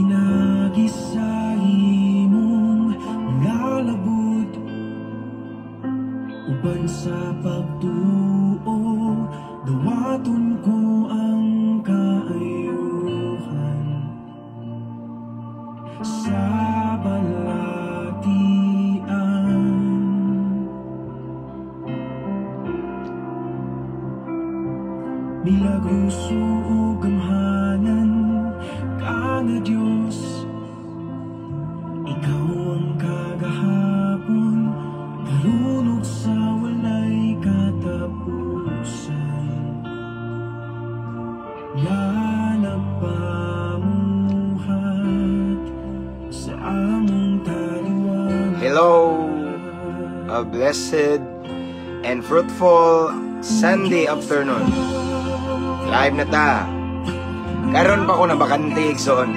Pinagi sa imong mga labot, uban sa pagtuo, dawaton ko ang kaayuhan sa balatian. Milagroso ug gamhanan ka nga Dios, ikaw ang kagahapon, karon ug sa walay katapusan. Nga nagpamuhat sa among taliwala. Hello, a blessed and fruitful Sunday afternoon. Live na ta. Karon pa ko na bakante, igsoon.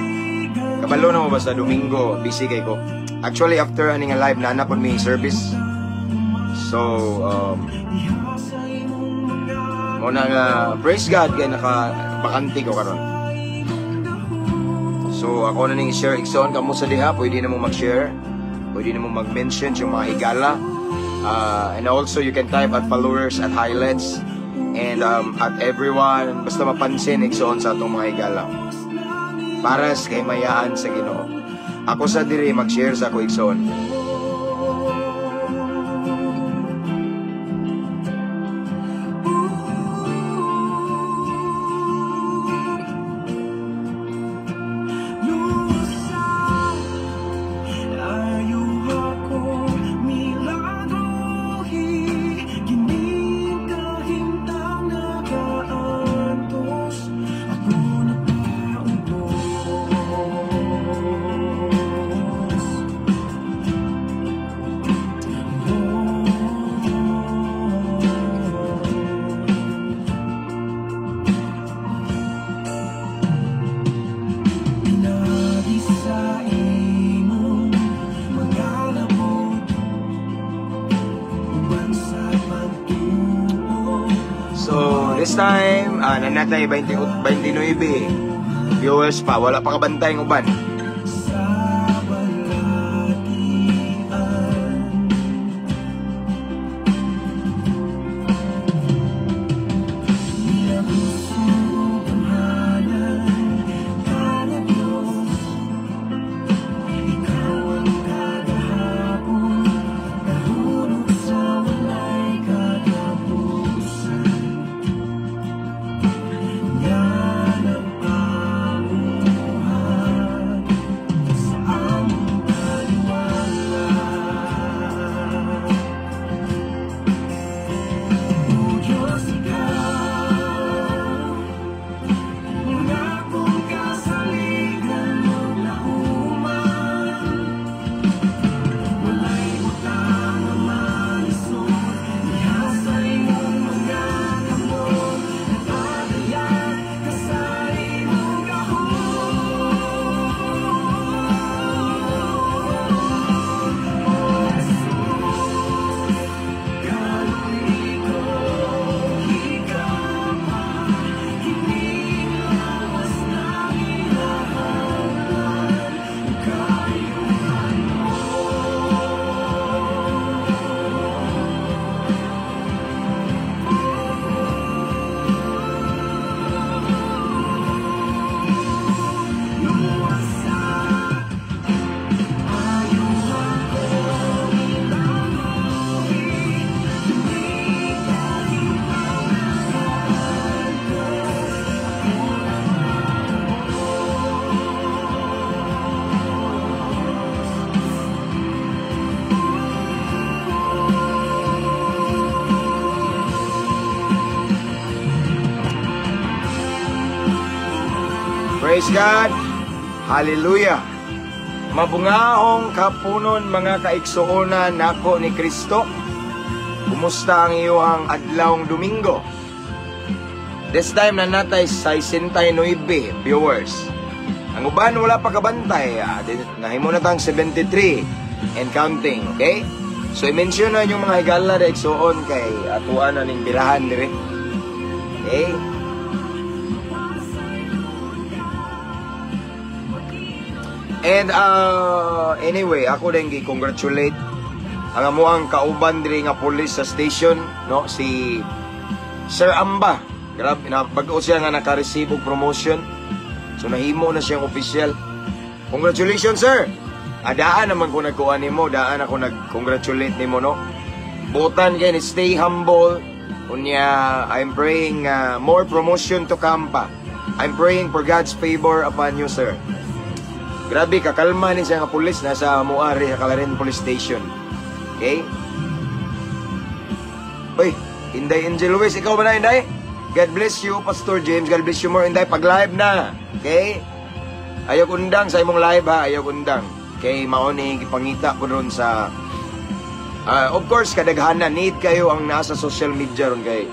Kabalo na mo basta Domingo, busy kay ko. Actually, after ani nga live na na mi service. So, mo na nga praise God kay naka bakante ko karon. So, ako na ning share, igsoon kamo sa diha, pwede na mo mag-share. Pwede na mo mag-mention yung mga higala. And also, you can type at followers, at highlights, and at everyone. Basta mapansin, igsoon, sa atong mga higala. Para sa kahimayaan sa Ginoo. Ako sa diri mag-share sa ako, igsoon. Lusa, ayo ako milagrohi, kining kahimtang nakaantos, ako nagpautos. Pinagi sa imong mga labot, uban sa pagtuo. So, this time, nanatay 20, 29 viewers pa. Wala pa kabantay ng uban. Sa balatian. Milagroso gamhanan ka nga Diyos, ikaw ang kagahapon, karon ug sa walay katapusan. Nga nagpamuhat sa among taliwala. O Diyos, ikaw ang akong kasaligan ug lauman. Walay butang nga malisod, ihasa imong mga kamot, nagpadayag ka sa imong gahom. O Jesus, kaluoy ko higama, kining lawas nga ginahanglan, kaayuhan mo. Luwasa, ayo ako milagrohi, kining kahimtang nakaantos, ako nagpautos. Praise God. Hallelujah. Mabungaong kapunon mga kaigsuonan nako ni Kristo. Kumusta ang iyong adlawng Domingo? This time na natay 69 viewers. Ang uban wala pa kabantay. Nahimo na tang 73 and counting, okay? So i-mention na yung mga higala da, igsuon, kay atuan na ning birahan dire. Okay? And anyway, ako din gi-congratulate ang amuang kauban diri nga police sa station, no, si Sir Amba. Grabe na bag-o siya nga naka-receive og promotion. So nahimo na siyang official. Congratulations, sir. Adaan naman ko nagkuha nimo, daan ako nag-congratulate nimo, no. Butan kay ni stay humble. Unya, I'm praying more promotion to come pa. I'm praying for God's favor upon you, sir. Grabe, kakalma ni siya nga pulis nasa Muari sa Clarin Police Station. Okay? Uy, Inday Angel Luis, ikaw ba na, Inday? God bless you, Pastor James. God bless you more, Inday. Pag-live na. Okay? Ayaw undang sa imong live ha. Ayaw undang. Okay, mao ni gipangita ko ron sa of course, kadaghanan need kayo ang nasa social media ron kay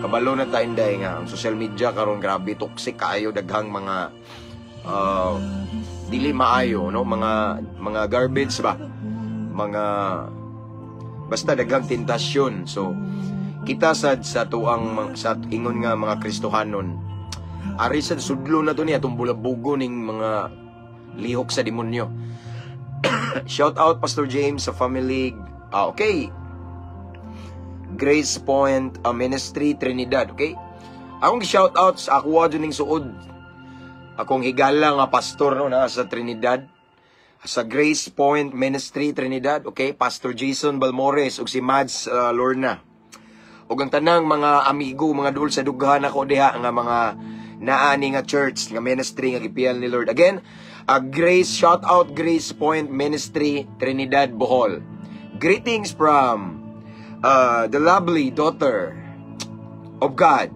kabalo na ta, Inday, nga ang social media karon grabe toxic kaayo, daghang mga dili maayo, no, mga garbage ba, mga basta daghang tentasyon. So kita sad sa tuang sa ingon nga mga Kristohanon, ari sad sudlo na to ni atong bulabugo ning mga lihok sa demonyo. Shout out, Pastor James, sa family. Ah, okay, Grace Point Ministry Trinidad. Okay, akong shout out sa ako ning suod akong higala nga pastor, no, na sa Trinidad, sa Grace Point Ministry Trinidad. Okay, Pastor Jason Balmores ug si Mads Lorna ug ang tanang mga amigo, mga duol sa dughan ako diha nga mga naani nga church nga ministry nga gipiyal ni Lord. Again, a Grace shout out Grace Point Ministry Trinidad, Bohol. Greetings from the lovely daughter of God,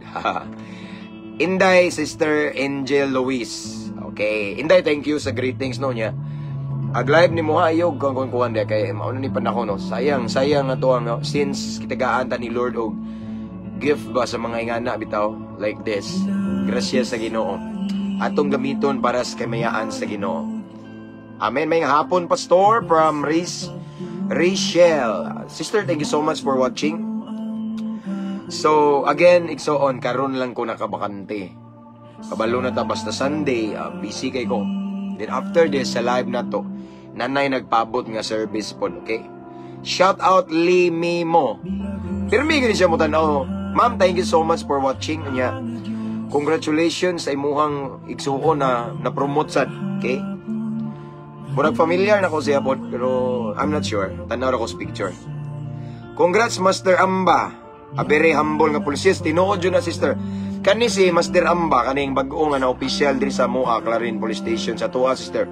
Inday Sister Angel Luis. Okay. Inday, thank you sa greetings, no, niya. Ag live ni mo ha, ayog kung kuan di kay mauna ni panahon, no. Sayang, sayang na to ang, no, since kitagaan ta ni Lord og gift ba sa mga ingana bitaw like this. Gracias sa Ginoo. Atong gamiton para sa kamayaan sa Ginoo. Amen. May hapon, Pastor, from Riz Rachel. Sister, thank you so much for watching. So, again, igsoon, karon lang ko nakabakante. Kabalo na ta basta Sunday, busy kay ko. Then after this, sa live na to, nanay nagpabot nga service pod, okay? Shout out Lee Mimo. Pirmi gani siya mo tanaw. Ma'am, thank you so much for watching. Unya, congratulations sa imuhang igsuon na na-promote sad, okay? Murag familiar na ko siya pod, pero I'm not sure. Tanaw ra ko sa picture. Congrats, Master Amba. A very humble nga pulis. Tinuod yun na, sister. Kani si Master Amba, kaning bag-o nga na official diri sa Moa, Clarin Police Station sa tuwa, sister.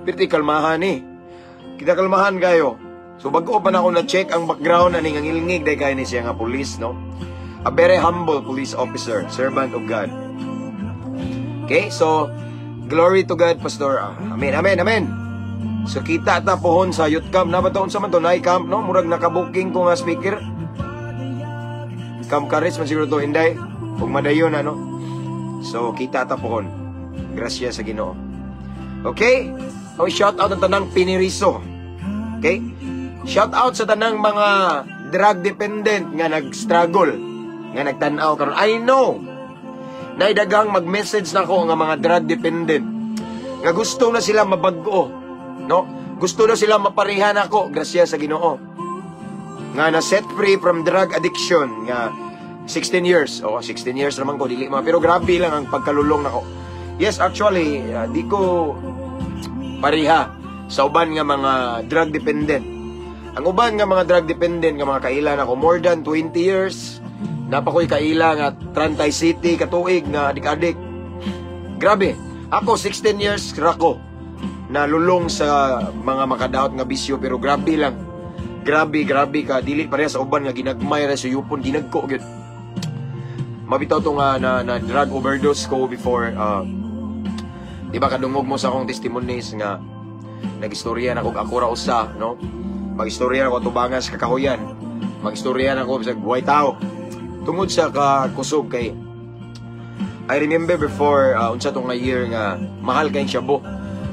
Pirti kalmahan eh. Kita kalmahan kayo. So bag-o pa na ako na-check ang background ani nga ngilngig day kay ni siya nga police, no? A very humble police officer, servant of God. Okay, so glory to God, Pastor. Ah, amen, amen, amen. So kita ta pohon sa youth camp na ba to, unsa man to, night camp, no? Murag naka-booking ko nga speaker. Camp Courage man siguro to, Inday. Ug madayon ano. So kita ta pohon. Gracias sa Ginoo. Okay? Oh, shout out ang tanang piniriso. Okay? Shout out sa tanang mga drug dependent nga nag-struggle, nga nagtan-aw karon. I know. Naidagang mag-message na ko nga mga drug dependent nga gusto na sila mabag-o, no? Gusto na sila maparehan ako, grasya sa Ginoo. Nga na set free from drug addiction nga 16 years. Oh, 16 years naman ko dili ma, pero grabe lang ang pagkalulong nako. Yes, actually, di ko pareha sa uban nga mga drug dependent. Ang uban nga mga drug dependent nga mga kaila nako more than 20 years. Napakoy kaila nga Trantay City katuig nga adik-adik. Grabe. Ako 16 years rako nalulong sa mga makadaot nga bisyo, pero grabe lang. Grabe, grabe ka dili pareha sa uban nga ginagmay ra sa yupon, ginagko gyud. Mabitaw to nga na drug overdose ko before, di ba kadungog mo sa akong testimonies nga nagistorya na kog ako ra usa, no? Magistorya na ko tubangan sa kakahuyan. Magistorya na ko sa buhay tao. Tungod sa kakusog kay I remember before, unsa to nga year nga mahal kayong shabu.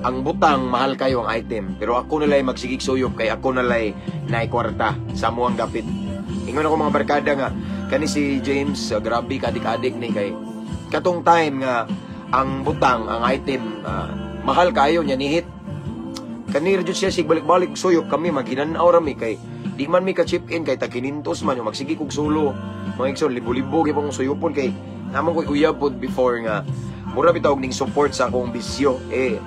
Ang butang mahal kayo ang item, pero ako nalay magsigig suyop kay ako nalay naay kwarta sa amuang gapit. Ingon ako mga barkada nga kani si James, grabe kadik-adik ni kay katong time nga ang butang, ang item, mahal kayo niya ni hit. Kanira jud siya sig balik-balik suyop, kami maghinanaw ra mi kay di man mi ka chip in kay tag 500 man yung magsige kog sulo. Mga igsoon, libo-libo gyud kong suyopon kay namon ko'y uyab pod before nga mura bitaw og ning support sa akong bisyo. Eh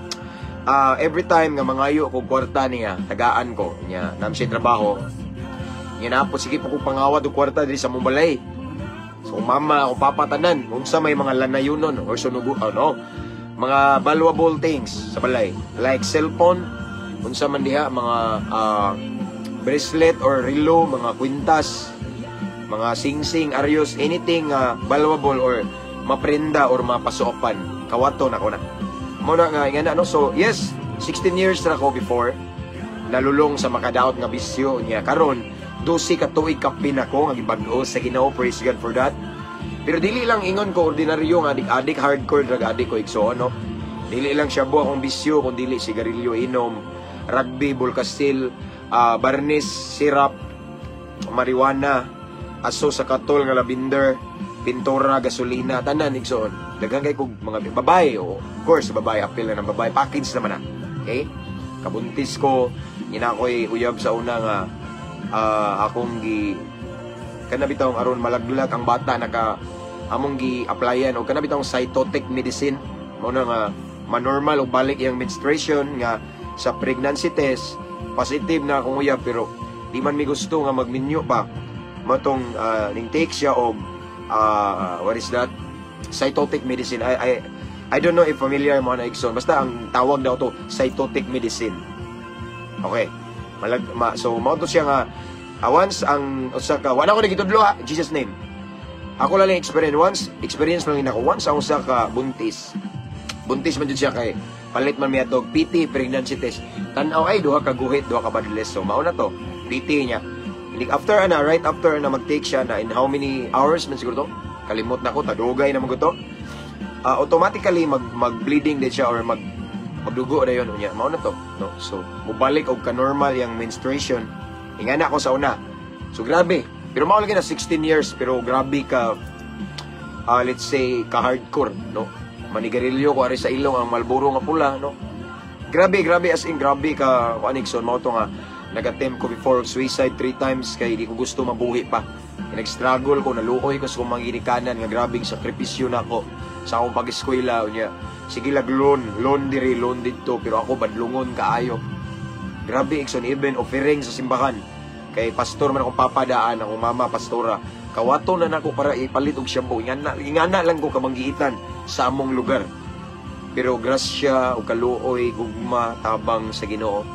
every time nga mangayo kog kwarta niya, tagaan ko niya, nam siya trabaho. Niya na po, sige po kong pangawat og kwarta diri sa mong balay. So mama o papa tanan, unsa may mga lanayunon or sunugo, ano, mga valuable things sa balay like cellphone, unsa man diha, mga bracelet or relo, mga kwintas, mga singsing, aryos, anything valuable or maprenda or mapasuopan, kawato na ko na. Mo na nga na, no? So, yes, 16 years ra ko before nalulong sa makadaot nga bisyo niya. Karon 12 ka tuig kapin ako nga gibag-o sa Ginoo. Praise God for that. Pero dili lang ingon ko ordinaryo nga adik-adik, hardcore drug addict ko, igsoon, no. Dili lang shabu akong bisyo, kun dili sigarilyo, inom, rugby, bulkastil, barnis, syrup, marijuana, aso sa katol nga lavender, pintura, gasolina, tanan, igsoon. Daghan kay kog mga babae, o of course babae, apil na ng babae, package naman na. Okay? Kabuntis ko, ina ko'y uyab sa una nga akong gi kana bitawng aron malaglag ang bata, naka among gi applyan og kana bitawng cytotic medicine mo na nga manormal og balik iyang menstruation nga sa pregnancy test positive na akong uyab, pero di man mi gusto nga magminyo pa matong ning take siya og what is that, cytotic medicine. I don't know if familiar mo na, igsoon. Basta ang tawag daw to cytotic medicine, okay? Malag ma, so mao to siya nga once ang usa ka, wala ko nagitudlo ha, Jesus name. Ako lang experience, once experience lang ako, once ang usa ka buntis. Buntis man jud siya kay palit man mi atog PT, pregnancy test. Tan-aw ay duha ka guhit, duha ka badles. So mao na to. PT niya. Hindi after ana, right after na mag-take siya na in how many hours man siguro to? Kalimot na ko, tadugay na man to. Automatically mag mag-bleeding din siya or magdugo na yun unya. Mao na to, no? So mubalik og ka normal yang menstruation. Ingana ako sa una. So grabe. Pero mao lagi na 16 years, pero grabe ka let's say ka hardcore, no? Manigarilyo ko ari sa ilong ang Marlboro nga pula, no? Grabe, grabe, as in grabe ka kuan, igsoon. Mao to nga nag-attempt ko before suicide three times kay di ko gusto mabuhi pa. Nag-struggle ko, naluoy ko sa akong mga ginikanan nga grabing sakripisyo na ako sa akong pag-eskwela unya. Sige lag loan, loan diri, loan didto, pero ako badlungon kaayo. Grabe, igsoon, even offering sa simbahan. Kay pastor man akong papadaan, akong mama pastora. Kawato na nako para ipalit og shabu. Ingana, ingana lang ko kamanggiitan sa among lugar. Pero grasya o kaluoy, gugma, tabang sa Ginoo.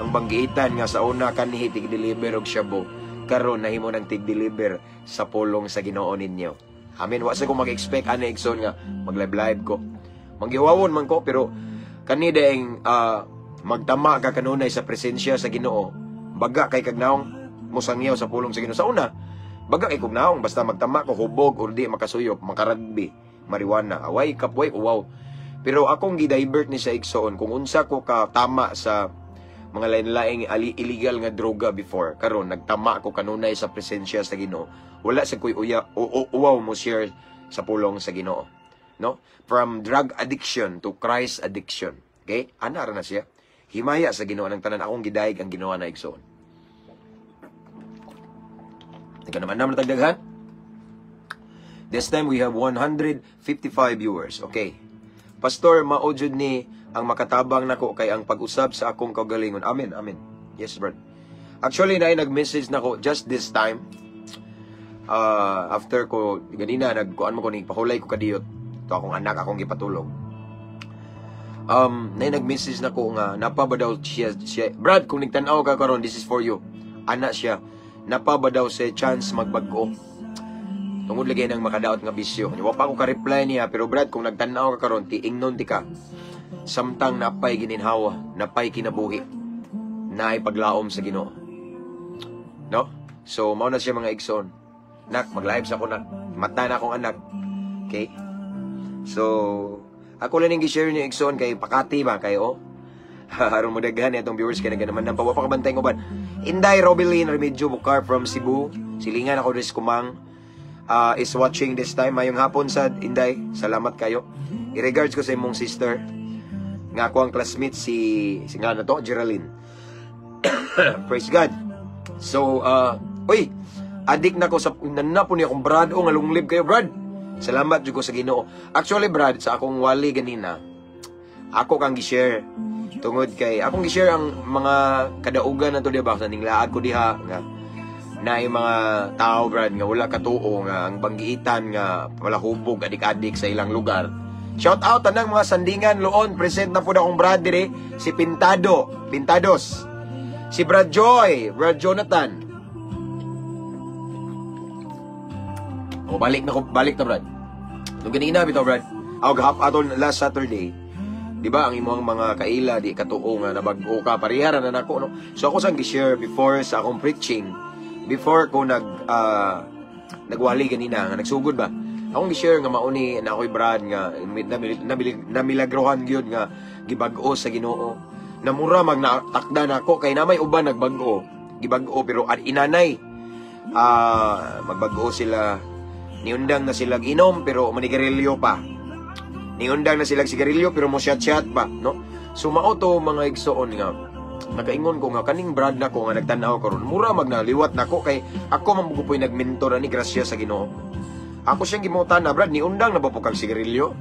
Ang banggiitan nga sa una kanhi tig-deliver og shabu, karon nahimo ng tig-deliver sa pulong sa Ginoo ninyo. Amen. Wa sa ko mag-expect ana, igsoon, nga mag-live live ko. Manggiwawon man ko, pero kani daing magtama ka kanunay sa presensya sa Ginoo. Baga kay kagnaong mosangyaw sa pulong sa Ginoo. Sa una, baga kay kugnaong basta magtama ko hubog or di makasuyop, makaragbi, marijuana, away kapoy, uwaw. Pero akong gi-divert ni sa igsoon kung unsa ko ka tama sa mga lain-laing illegal nga droga before. Karon nagtama ko kanunay sa presensya sa Ginoo. Wala sa ko'y uya, uwaw mo share sa pulong sa Ginoo. No? From drug addiction to Christ addiction. Okay? Ana ra na siya. Himaya sa Ginoo ng tanan, akong gidayeg ang Ginoo na, igsoon. Ikaw naman naman tagdaghan. This time we have 155 viewers. Okay. Pastor, mao jud ni ang makatabang nako kay ang pag-usab sa akong kaugalingon. Amen, amen. Yes, brad. Actually, na nag-message nako just this time. After ko ganina nagkuan mo ko ni pahulay ko kadiyot. To akong anak akong gipatulog. Na nag-message nako nga napa ba daw siya. Brad, kung nagtan-aw ka karon, this is for you. Ana siya, napa ba daw siya chance magbag-o tungod lagi ng makadaot nga bisyo? Wa pa ako ka-reply niya, pero Brad, kung nagtan-aw ka karon, tiingnon ti ka. Samtang napay gininhawa, napay kinabuhi, naay paglaom sa Ginoo. No? So mao na siya, mga igsoon. Nak, mag-live sa ako, nak. Mata na akong anak. Okay? So, ako lang yung gi-share ni igsoon kay Pakati ba kayo? Aron mo daghan itong viewers kay naman nang pa kabantay ko ba. Inday Robeline Remedyo Bukar from Cebu. Silingan ako diri Kumang is watching this time. Mayong hapon sa Inday. Salamat kayo. I-regards ko sa imong sister. Nga ako ang classmate si nga na to, Geraldine. Praise God. So, uy, adik na ko sa nana po niya akong brad o nga long live kayo, Brad. Salamat jud ko sa Ginoo. Actually, Brad, sa akong wali ganina, ako kang gi-share tungod kay akong gi-share ang mga kadaugan na to, di ba, sa ninglaag ko diha nga na yung mga tao, Brad, nga wala katuo nga ang banggiitan nga palahubog, adik-adik sa ilang lugar. Shout out tanang mga Sandingan, Loon, present na po na akong brad dire, si Pintado, Pintados. Si Brad Joy, Brad Jonathan. O balik na ko, balik na, Brad. Nung ganina bitaw, Brad. Aw gahap aton last Saturday. Di ba ang imong mga kaila di katuo nga nabag-o ka, parehara na nako, no. So ako sang gi-share before sa akong preaching, before ko nagwali ganina nga nagsugod ba. Akong gi-share nga mauni na ako'y brad nga namilagrohan gyud nga gibag-o sa Ginoo. Namura mag natakda nako kay namay uban nagbag-o, gibag-o pero inanay magbag-o sila, niundang na sila inom pero manigarilyo pa. Niundang na sila sigarilyo pero mo chat-chat pa, no? So mao to, mga igsoon, nga nakaingon ko nga kaning brad nako nga nagtan-aw karon mura mag naliwat nako kay ako man po'y nagmentor ani, grasya sa Ginoo. Ako siyang gimutan na, "Brad, niundang na ba po kag sigarilyo?"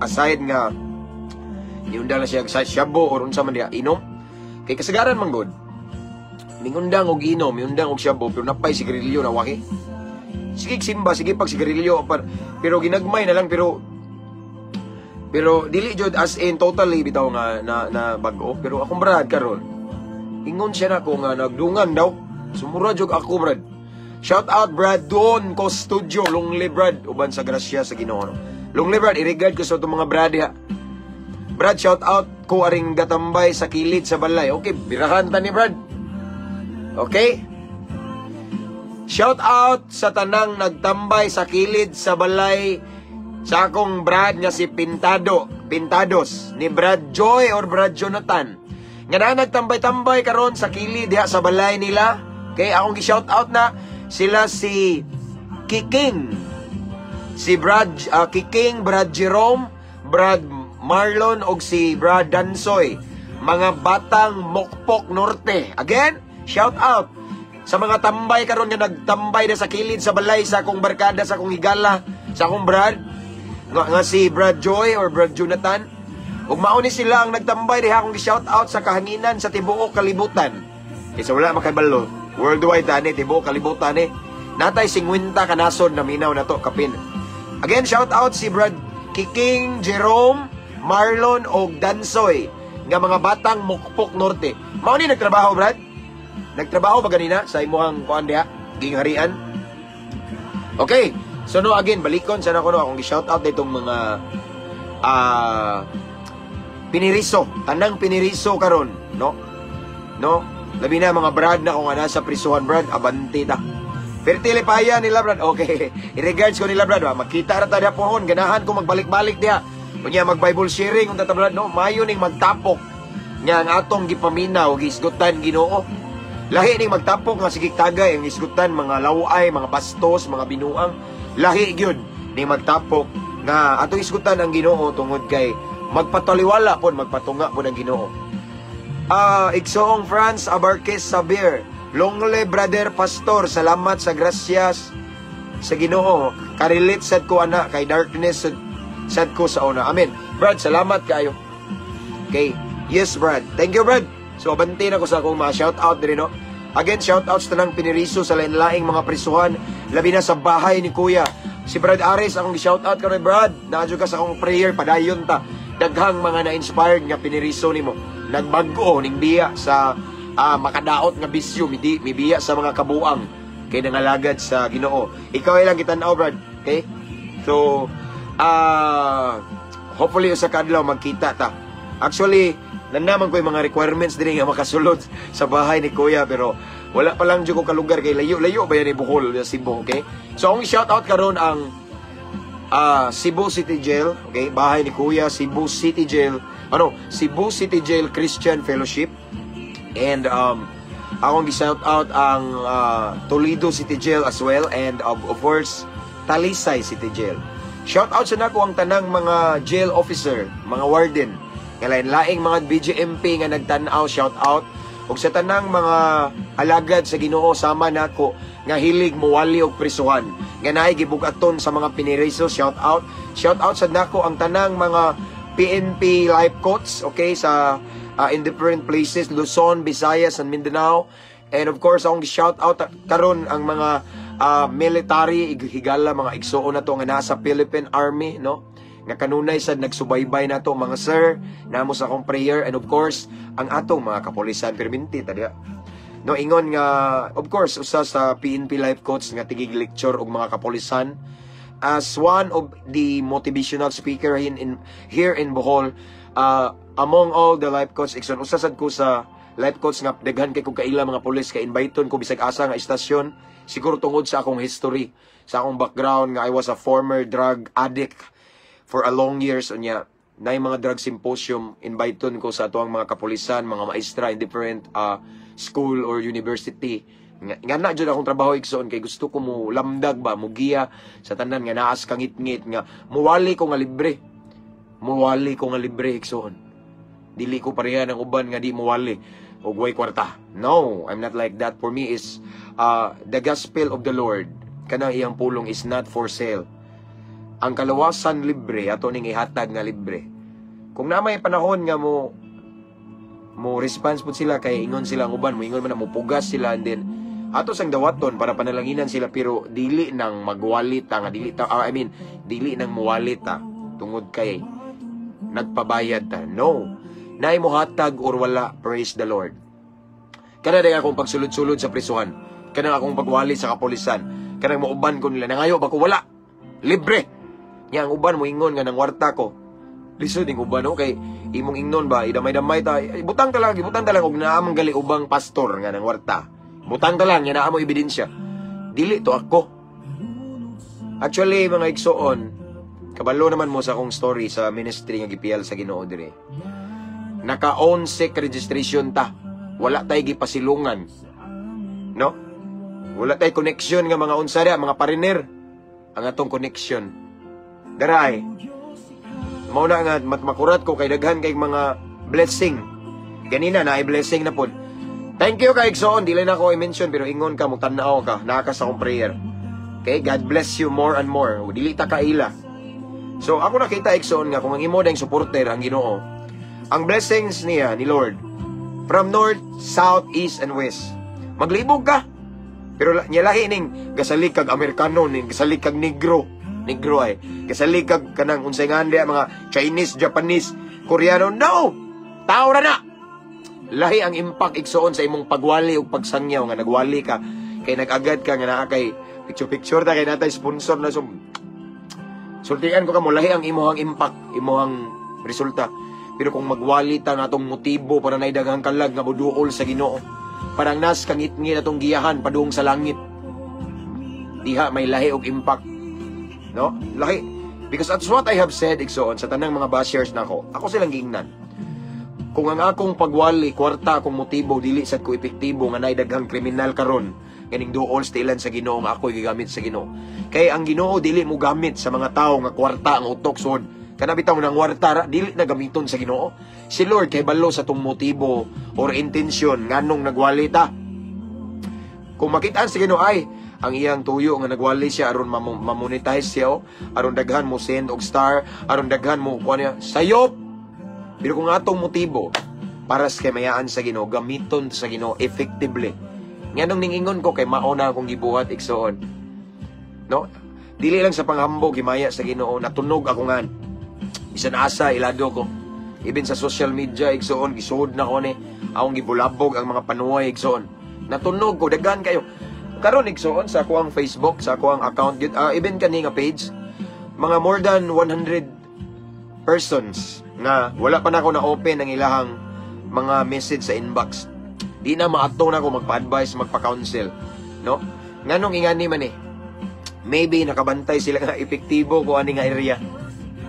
Aside nga niundang na siya sa shabu or unsa man diha inom. Kay kasagaran man gud mingundang og inom, miundang og shabu, pero napay sigarilyo na waki. Sige simba, sige pag sigarilyo, pero ginagmay na lang, pero pero dili jud as in totally bitaw nga na bag-o. Pero akong brad karon, ingon siya nako nga nagdungan daw. Sumura jud ako, Brad. Shout out Brad Don ko studio, long live, Brad, uban sa grasya sa Ginoo, no? Long live, Brad, i-regard ko sa itong mga brad diha. Brad, shout out ko aring gatambay sa kilid sa balay. Okay, birahan ta ni Brad. Okay? Shout out sa tanang nagtambay sa kilid sa balay sa akong brad nga si Pintado, Pintados, ni Brad Joy or Brad Jonathan. Nga na nagtambay-tambay karon sa kilid diha sa balay nila. Okay, akong gi-shout out na sila si Kiking, si Brad Kiking, Brad Jerome, Brad Marlon og si Brad Dansoy. Mga batang Mokpok Norte. Again, shout out sa mga tambay karon nga nagtambay na sa kilid sa balay sa akong barkada, sa akong higala, sa akong brad nga si Brad Joy or Brad Jonathan. Ug mao ni sila ang nagtambay diha, akong gi-shout out sa kahanginan sa tibuok kalibutan. Kaysa wala makabalo, worldwide tani, tibuok kalibutan ni. Natay 50 ka nasod na minaw na to kapin. Again, shout out si Brad Kiking, Jerome, Marlon og Dansoy nga mga batang Mukpok Norte. Mao ni nagtrabaho, Brad? Nagtrabaho ba ganina sa imuhang kuan diha, gingharian? Okay. So no, again, balikon sana ko, no, akong gi-shout out nitong mga piniriso, tanang piniriso karon, no? No? Labi na mga brad na kung nga nasa prisuhan, Brad, abante ta. Pertile paya nila, Brad. Okay. I-regards ko nila, Brad, ba? Makita ra ta diha pohon, ganahan ko magbalik-balik diha. Unya mag Bible sharing unta ta, Brad, no? Mayo ning magtapok nga ang atong gipaminaw gisgutan Ginoo. Lahi ning magtapok nga sige tagay ang isgutan mga laway, mga bastos, mga binuang. Lahi gyud ning magtapok nga atong isgutan ang Ginoo tungod kay magpataliwala pod, magpatunga pod ang Ginoo. Igsoong Franz Abarquez Sabir, long live, brother pastor, salamat sa grasyas sa Ginoo. Ka-relate sad ko ana kay darkness sad ko sa una. Amen. Brad, salamat kaayo. Okay. Yes, Brad. Thank you, Brad. So, abante na ko sa akong mga shout out diri, no. Again, shout out sa tanang piniriso sa lain-laing mga prisuhan, labi na sa bahay ni Kuya. Si Brad Aris, akong shout out karon, Brad. Naadyo ka sa akong prayer, padayon ta. Daghang mga na-inspired nga piniriso nimo. Nagbag-o ning biya sa makadaot nga bisyo, mibiya sa mga kabuang kay nangalagad sa Ginoo. Ikaw ay lang gitan-aw, Brad. Okay? So, hopefully usa ka adlaw magkita ta. Actually, nanaman ko yung mga requirements dinhi nga makasulod sa bahay ni Kuya, pero wala pa lang jud ko kalugar kay layo-layo ba yan ni Bohol sa Cebu, okay? So, akong shout out karon ang Cebu City Jail, okay? Bahay ni Kuya, Cebu City Jail, ano, Cebu City Jail Christian Fellowship. And akong gi-shout out ang Toledo City Jail as well and of course Talisay City Jail. Shout out sa nako ang tanang mga jail officer, mga warden. Nga lain-laing mga BGMP nga nagtan-aw, shout out. Ug sa tanang mga alagad sa Ginoo sama nako nga hilig muwali og prisuhan, nga naay gibugaton sa mga piniriso, shout out. Shout out sad nako ang tanang mga PNP life coach, okay, sa in different places, Luzon, Visayas, and Mindanao. And of course, akong shout out karon ang mga military higala, mga igsuon nato nga nasa Philippine Army, no? Nga kanunay sad nagsubaybay nato, mga sir, namo sa akong prayer, and of course ang atong mga kapolisan perminti ta diha. No, ingon nga of course usa sa PNP life coach nga tigig lecture og mga kapolisan as one of the motivational speaker in here in Bohol, among all the life coach, igsoon, usa sad ko sa life coach nga daghan kay kog kaila mga pulis kay inviteon ko bisag asa nga istasyon, siguro tungod sa akong history, sa akong background nga I was a former drug addict for a long years. Unya na mga drug symposium, inviteon ko sa atuang mga kapulisan, mga maestra in different school or university. Nga na jud akong trabaho, igsoon, kay gusto ko mo lamdag ba, mo giya sa tanan nga naas kangitngit nga muwali ko nga libre, muwali ko nga libre, igsoon. Dili ko pareha ng uban nga di muwali og way kwarta. No, I'm not like that. For me is the gospel of the Lord, kanang iyang pulong, is not for sale. Ang kalawasan libre, ato ning ihatag nga libre. Kung na may panahon nga mo response pud sila, kay ingon sila ang uban, mo ingon man na mo pugas sila, and then ato sang dawaton para panalanginan sila, pero dili nang magwali ta nga dili ta, I mean, dili nang muwali ta tungod kay nagpabayad ta. No, naay mohatag or wala, praise the Lord. Kana day akong pagsulod-sulod sa prisuhan, kanang akong pagwali sa kapulisan, kanang mauban ko nila, nangayo ba ko, wala, libre. Nya ang uban moingon nga nangwarta ko. Lisod ning uban, no, kay imong ingnon ba, idamay-damay ta, butang ta lang, ibutang ta lang og naa man gali ubang pastor nga nangwarta. Butang ta lang nga naa mo ebidensya. Dili to ako. Actually, mga igsoon, kabalo naman mo sa akong story sa ministry nga gipiyal sa Ginoo dire. Naka-own SEC registration ta. Wala tay gipasilungan. No? Wala tay connection nga mga unsa diha, mga pariner. Ang atong connection. Daray. Mao na nga makurat ko kay daghan kay mga blessing. Ganina na ay blessing na pod. Thank you kay igsoon, dili na ako i-mention pero ingon ka mo tan-aw ka, naa ka sa akong prayer. Okay, God bless you more and more. Dili ta kaila. So ako nakita, igsoon, nga kung ang imo dang supporter ang Ginoo, ang blessings niya ni Lord from north, south, east and west. Maglibog ka. Pero niya lahi ning gasalig kag Amerikano, ning gasalig kag Negro. Negro ay. Gasalig kag kanang unsay nga mga Chinese, Japanese, Koreano. No! Tao ra na! Lahi ang impact, igsoon, sa imong pagwali ug pagsangyaw nga nagwali ka kay nag-agad ka nga naa kay picture picture ta kay natay sponsor na. So sultian ko kamo, lahi ang imuhang impact, imuhang resulta. Pero kung magwali ta natong motibo para nay daghang kalag nga moduol sa Ginoo, parang nas kangitngit atong giyahan padung sa langit, diha may lahi og impact, no? Lahi, because that's what I have said, igsoon, sa tanang mga bashers nako, ako silang giingnan: kung ang akong pagwali kwarta akong motibo, dili sad ko epektibo nga nay daghang kriminal karon ganing duol sa tilan sa Ginoo nga ako'y gigamit sa Ginoo. Kay ang Ginoo dili mo gamit sa mga tawo nga kwarta ang utok sod. Kana bitaw nang kwarta ra, dili na gamiton sa Ginoo. Si Lord kay balo sa tong motibo or intention nganong nagwali ta. Kung makitaan sa Ginoo ay ang iyang tuyo nga nagwali siya aron mamonetize siya, oh, aron daghan mo send og star, aron daghan mo kuan niya, sayop. Pero kung atong motibo para sa kamayaan sa Ginoo, gamiton sa Ginoo effectively. Nganong ningingon ko kay mao na akong gibuhat, igsoon. No? Dili lang sa panghambog himaya sa Ginoo, natunog ako ngan. Bisan asa ilado ko. Even sa social media, igsoon, gisuod na ko ni. Akong gibulabog ang mga panuway, igsoon. Natunog ko, daghan kayo. Karon, igsoon, sa akuang Facebook, sa akuang account, gyud, even kani nga page, mga more than 100 persons nga wala pa na ako na-open ang ilahang mga message sa inbox. Di na maato na ako magpa-advise, magpa-counsel. No? Nganong ingani man eh. Maybe nakabantay sila nga epektibo ko ani nga area.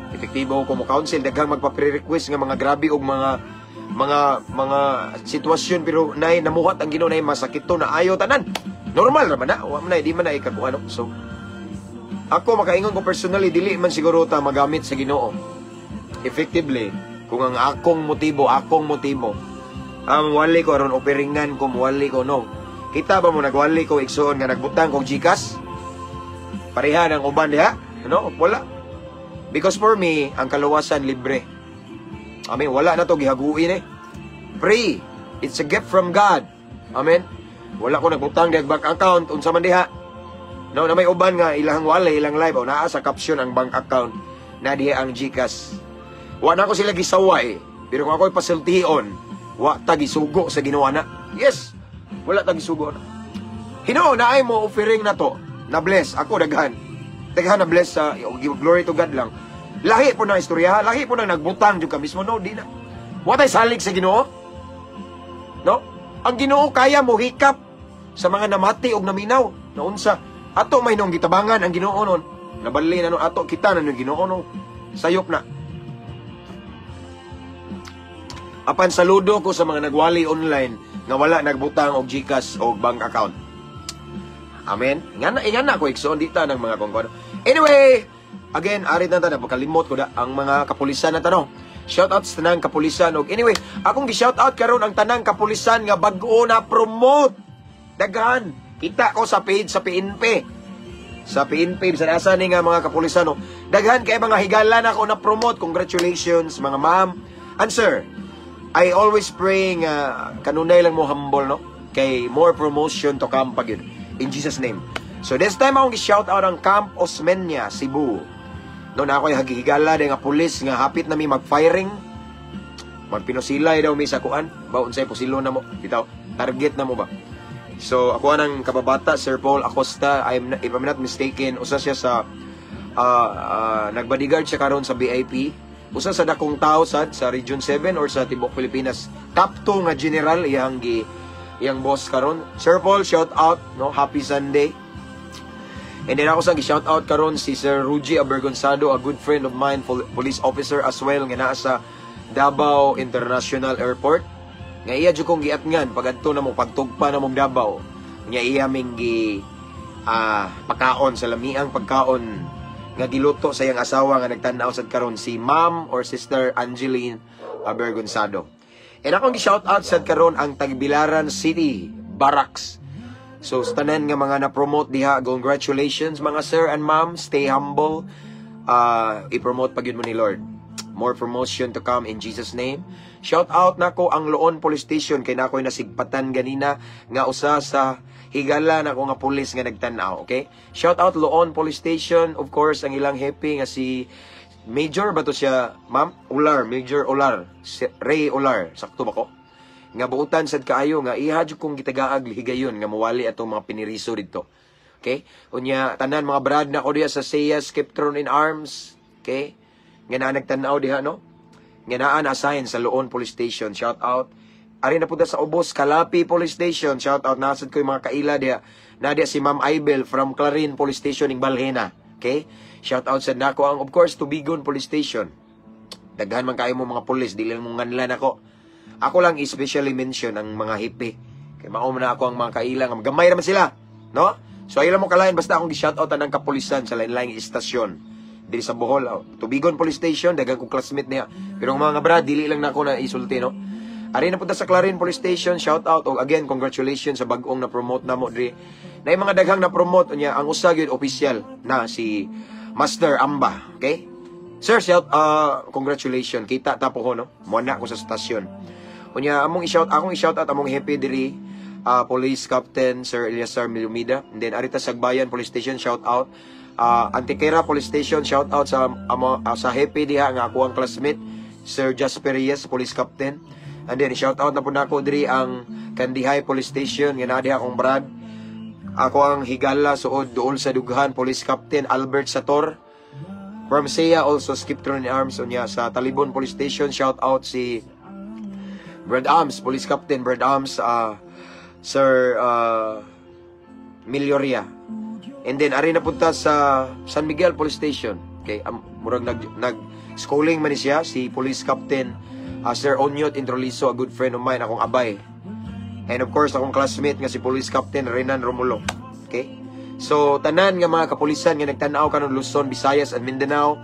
Epektibo ko mo counsel, daghang magpa-pre-request nga mga grabe og mga sitwasyon, pero nay namuhat ang Ginoo, nay masakit to na ayo tanan. Normal ra man na, wa man na, di man na ikakuha, no. So ako makaingon ko personally, dili man siguro ta magamit sa Ginoo effectively. Kung ang akong motibo, ang wali ko aron offeringan ko, wali ko, no. Kita ba mo nagwali ko, igsuon, nga nagbutang kog GCash? Pareha ng uban diha? No, wala. Because for me, ang kaluwasan libre. I mean, wala na to gihaguin eh. Free. It's a gift from God. Amen. Wala ko nagbutang diha bank account unsa man diha. No, na may uban nga ilang wala ilang live o naa sa caption ang bank account na diha ang GCash. Wa na ko sila gisaway. Pero kung ako'y pasultihon, wa ta gisugo sa Ginoo na. Yes. Wala ta gisugo na. Hinuon na ay mo offering na to. Na bless ako daghan. Daghan na bless sa give glory to God lang. Lahi po ng istorya, lahi po nang nagbutang jud ka mismo, no, di na. Wa tay salig sa Ginoo. No? Ang Ginoo kaya mo hikap sa mga namati og naminaw. Naunsa ato may nung gitabangan ang Ginoo nun. Nabali na nun ato kita na nung Ginoo no. Sayop na. Apan saludo ko sa mga nagwali online nga wala nagbutang og GCash o bank account. Amen. Nga na ko igsoon dita ng mga kung ano. Anyway, again, arit na ta na pagkalimot ko da ang mga kapulisan na tanong. Shout out sa tanang kapulisan og anyway, akong gi-shout out karon ang tanang kapulisan nga bag-o na promote. Daghan. Kita ko sa page sa PNP. Sa PNP bisan asa ni nga mga kapulisan no. Daghan kay mga higala na ako na promote. Congratulations, mga ma'am. And sir, I always pray nga kanunay lang mo humble, no, kay more promotion to come pag yun. In Jesus' name. So this time akong gi-shout out ang Camp Osmeña, Cebu. No na ako'y hagihigala nga pulis nga hapit na mi mag-firing. Magpinusilay daw mi sa kuan. Ba unsay pusilo na mo? Bitaw, target na mo ba? So ako ang kababata, Sir Paul Acosta, if I'm not mistaken, usa siya sa nagbodyguard siya karon sa BIP. Usa sa dakong tao sad sa Region 7 or sa tibok Pilipinas. Top 2 nga general iyang boss karon. Sir Paul, shout out, no? Happy Sunday. And then ako sa gi-shout out karon si Sir Ruji Abergonzado, a good friend of mine, police officer as well nga naa sa Davao International Airport. Nga iya jud kong giatngan pagadto na mo pagtugpa na mong Davao. Nga iya ming gi pakaon sa lamiang pagkaon nga giluto sa iyang asawa nga nagtan-aw sad karon, si Ma'am or Sister Angeline Abergonzado. And akong gi-shout out sad karon ang Tagbilaran City Barracks. So sa tanan nga mga na-promote diha, congratulations, mga sir and ma'am, stay humble. I-promote pag yun mo ni Lord. More promotion to come in Jesus' name. Shout out nako ang Loon Police Station kay nakoy nasigpatan ganina nga usa sa higala nako nga pulis nga nagtan-aw, okay? Shout out Loon Police Station, of course ang ilang hepe nga si Major ba to siya, ma'am? Ular, Major Ular, si Ray Ular, sakto ba ko? Nga buutan sad kaayo nga iha jud kong gitagaag higayon nga mawali atong mga piniriso didto. Okay? Unya tanan mga brad na ko diha sa SEA Skiptron in Arms, okay? Nga naa nagtan-aw diha, no? Nga naa na assign sa Loon Police Station, shout out. Ari na punta sa Ubos, Calape Police Station, shout out nasad ko yung mga kaila diha. Na diha si Ma'am Aibel from Clarin Police Station ing Balhena. Okay? Shout out sa nako ang, of course, Tubigon Police Station. Daghan man kayo mo mga pulis, dili lang mo nganlan ako. Ako lang especially mention ang mga hepe. Kay mao man na ako ang mga kaila nga gamay raman sila, no? So ayaw lang mo kalain, basta akong gi-shout out ang kapulisan sa lain-laing istasyon diri sa Bohol. Oh. Tubigon Police Station, daghan kong classmate niya. Pero ang mga brad, dili lang nako na isulti, no? Ari na punta sa Clarin Police Station, shout out og again congratulations sa bag-ong na promote namo diri. Na mga daghang na promote unya ang usa gyud official na si Master Amba, okay? Sir, shout congratulations. Kita ta po ko, no. Mo na ko sa stasyon. Unya among i-shout akong i-shout out among hepe diri, Police Captain Sir Eliasar Milumida. And then arita sa Sagbayan Police Station, shout out. Antequera Police Station, shout out sa amo sa hepe diha nga ako ang classmate, Sir Jasper Reyes, Police Captain. And then shout out na po nako diri ang Kandihay Police Station nga naa diha akong brad. Ako ang higala suod duol sa dughan, Police Captain Albert Sator. From SEA also, Skiptron in Arms. Unya sa Talibon Police Station, shout out si Brad Arms, Police Captain Brad Arms, Sir Milioria. And then ari na punta sa San Miguel Police Station. Okay, murag nag schooling man ni siya si Police Captain Sir Onyot Introliso, a good friend of mine, akong abay. And of course, akong classmate nga si Police Captain Renan Romulo. Okay? So, tanan nga mga kapulisan nga nagtan-aw karon, Luzon, Visayas and Mindanao,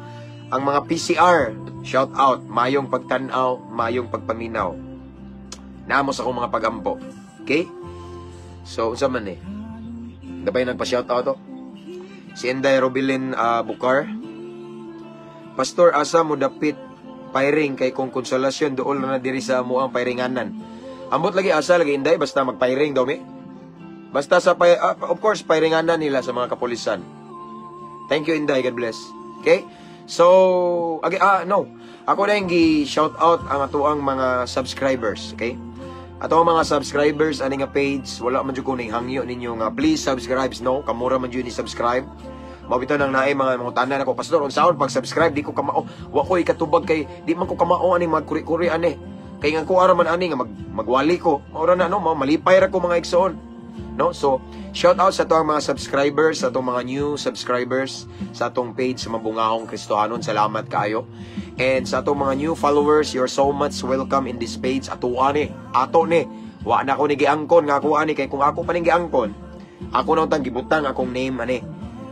Ang mga PCR, shout out, mayong pagtan-aw, mayong pagpaminaw. Naamo sa akong mga pagampo. Okay? So, unsa man eh? Dabay nagpa-shout out to. Si Inday Robilin Bukar. Pastor, asa mo dapit pairing kay kung konsolasyon dool na diri sa amuang pairinganan. Ambot lagi asa lagi, Inday, basta magpairing daw mi. Basta sa of course pairinganan nila sa mga kapulisan. Thank you, Inday, God bless. Okay? So, agi no. Ako na yung gi-shout out ang atoang mga subscribers, okay? Ato ang mga subscribers ani nga page, wala man jud ko ning hangyo ninyo nga please subscribe, no? Kamura man jud ni subscribe. Mao bitaw nang naay mga mangutana nako, "Pastor, unsaon pag subscribe? Di ko kamao, wa ko ikatubag kay di man ko kamao ani magkuri-kuri ani." Kay nga ko ara man ani nga magwali ko. Mao ra na, no, mao malipay ra ko, mga igsoon. No? So, shout out sa atong mga subscribers, sa atong mga new subscribers sa atong page sa Mabungahong Kristohanon. Salamat kaayo. And sa atong mga new followers, you're so much welcome in this page. Ato ani, ato ni. Wa na ko ni giangkon nga ako ani kay kung ako pa ning giangkon, ako na untang gibutang akong name ani.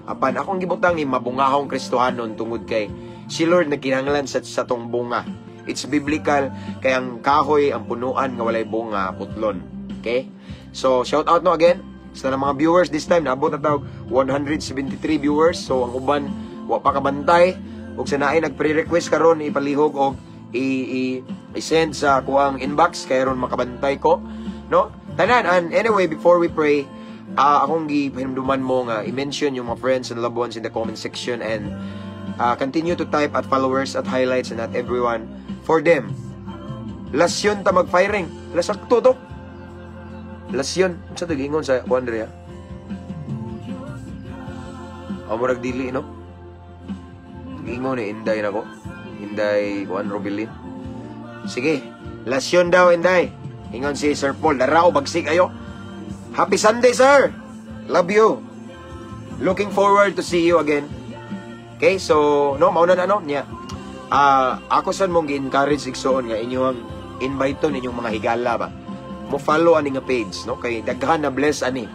Apan akong gibutang ni Mabungahong Kristohanon tungod kay si Lord nagkinahanglan sa atong bunga. It's biblical kay ang kahoy ang punuan nga walay bunga, putlon. Okay? So, shout out, no, again sa mga viewers. This time naabot na tawag 173 viewers. So ang uban wa pa kabantay ug sa naay nagpre-request karon, ipalihog og i-send sa kuang inbox kay aron makabantay ko, no, tanan. And anyway, before we pray, akong gipahinumduman mo nga i-mention yung mga friends and loved ones in the comment section and continue to type @followers, @highlights and @everyone for them. Lasyon ta mag-firing. Lasakto to. Lasyon. Unsa to giingon sa kuan diri, ha? Oh, murag dili, no? Giingon ni Inday nako. Inday kuan Robilin. Sige. Lasyon daw, Inday. Ingon si Sir Paul. Darao bagsik ayo. Happy Sunday, sir. Love you. Looking forward to see you again. Okay, so no, mauna na, no niya. Ako san mong gi-encourage, igsoon, nga inyong invite inyong mga higala ba mo follow ani nga page, no, kay daghan na bless ani.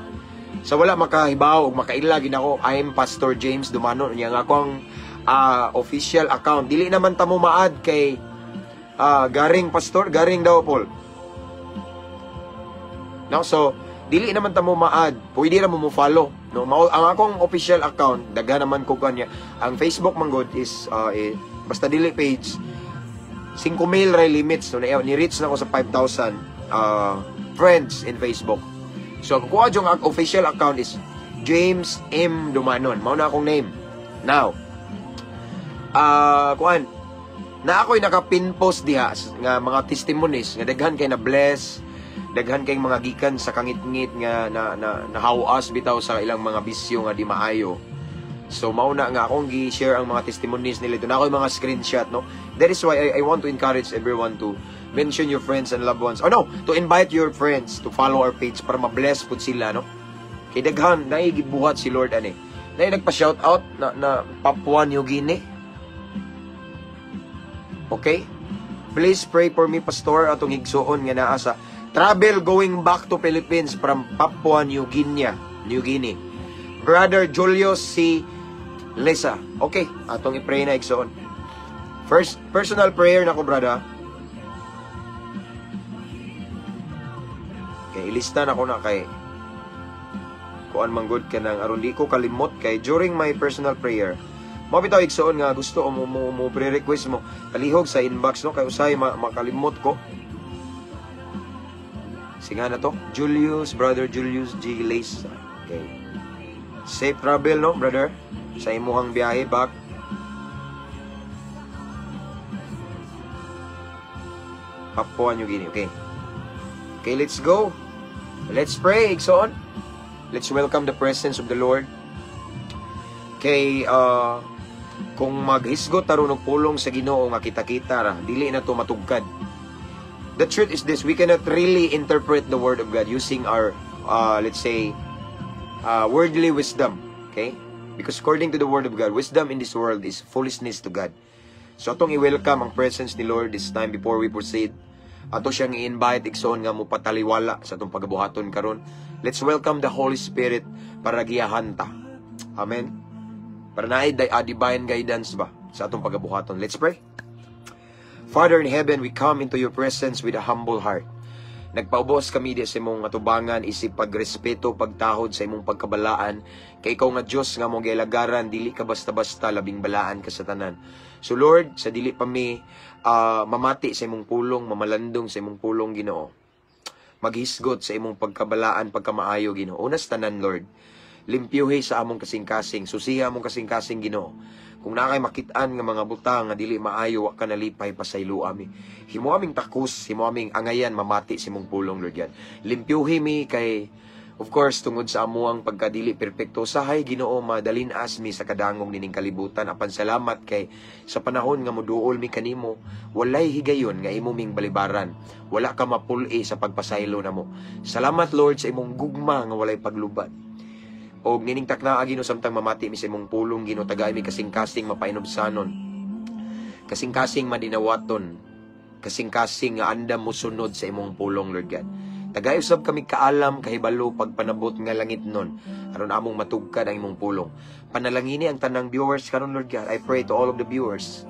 Sa wala makahibaw ug makaila gid ako, I'm Pastor James Dumano niya nga akong official account. Dili naman ta mo maad kay garing pastor, garing daw Paul. No, so dili naman ta mo maad, pwede ra mo mo follow, no? Mao ang akong official account, daghan naman ko kanya. Ang Facebook man gud is eh, basta dili page 5,000 ray limits, no, ni reach na ko sa 5,000 friends in Facebook. So ang kuha yung official account is James M. Dumanon. Mao na akong name. Now, kuan, na ako'y naka-pin post diha nga mga testimonies nga daghan kay na bless, daghan kay mga gikan sa kangitngit nga na na nahawas bitaw sa ilang mga bisyo nga di maayo. So mao na nga akong gi-share ang mga testimonies nila. Ito na ako yung mga screenshot, no. That is why I want to encourage everyone to mention your friends and loved ones. Or no, to invite your friends to follow our page para ma-bless pud sila, no. Kay daghan naay gibuhat si Lord ani. Naay nagpa-shout out na Papua New Guinea. Okay? Please pray for me, Pastor, atong higsuon nga naa sa travel going back to Philippines from Papua New Guinea. New Guinea. Brother Julio C. Lisa. Okay, atong i-pray na, igsoon. First, personal prayer na ko, brother. Okay, ilista na ko na kay kuan man gud ka nang aron di ko kalimot kay during my personal prayer mo bitaw, igsoon, nga gusto mo pre-request mo palihog sa inbox, no, kay usay makalimot ko. Sige na to, Julius, Brother Julius G. Lace. Okay, safe travel, no, brother, sa imuhang biyahe back Papua New Guinea. Okay, let's go. Let's pray, igsoon. Let's welcome the presence of the Lord. Kay kung maghisgot taron og pulong sa Ginoo nga kita-kita ra, dili na to matugkad. The truth is this, we cannot really interpret the word of God using our let's say worldly wisdom, okay? Because according to the word of God, wisdom in this world is foolishness to God. So atong i-welcome ang presence ni Lord this time before we proceed. Ato siyang i-invite, igsoon, nga mo pataliwala sa atong pagabuhaton karon. Let's welcome the Holy Spirit para giyahan ta. Amen. Para naay divine guidance ba? Sa atong pagabuhaton. Let's pray. Father in heaven, we come into your presence with a humble heart. Nagpaubos kami di sa imong atubangan isip pagrespeto, pagtahod sa imong pagkabalaan. Kay ikaw nga Dios nga among gialagaran, dili ka basta-basta, labing balaan ka sa tanan. So Lord, sa dili pa mi mamati sa imong pulong, mamalandong sa imong pulong, Ginoo. Maghisgot sa imong pagkabalaan, pagkamaayo, Ginoo. Unas tanan, Lord. Limpyuhi sa among kasing-kasing, susiha among kasing-kasing, Ginoo. Kung naa kay makit-an nga mga butang nga dili maayo, wa ka nalipay, pasaylo ami. Himo aming takos, himo aming angayan mamati sa imong pulong, Lord God. Limpyuhi mi kay, of course, tungod sa amuang pagkadili perpekto, sahay, Ginoo, madalin-as mi sa kadangog nining kalibutan. Apan salamat kay sa panahon nga moduol mi kanimo, walay higayon nga imo ming balibaran. Wala ka mapuli sa pagpasaylo namo. Salamat, Lord, sa imong gugma nga walay paglubad. Og nining taknaa, Ginoo, samtang mamati mi sa imong pulong, Ginoo, tagay mi kasing-kasing mapainubsanon. Kasing-kasing madinawaton. Kasing-kasing nga andam mo sunod sa imong pulong, Lord God. Tagay usab kami kaalam, kahibalo, pagpanabot nga langit nun, aron among matugkad ang imong pulong. Panalangini ang tanang viewers karon, Lord God. I pray to all of the viewers.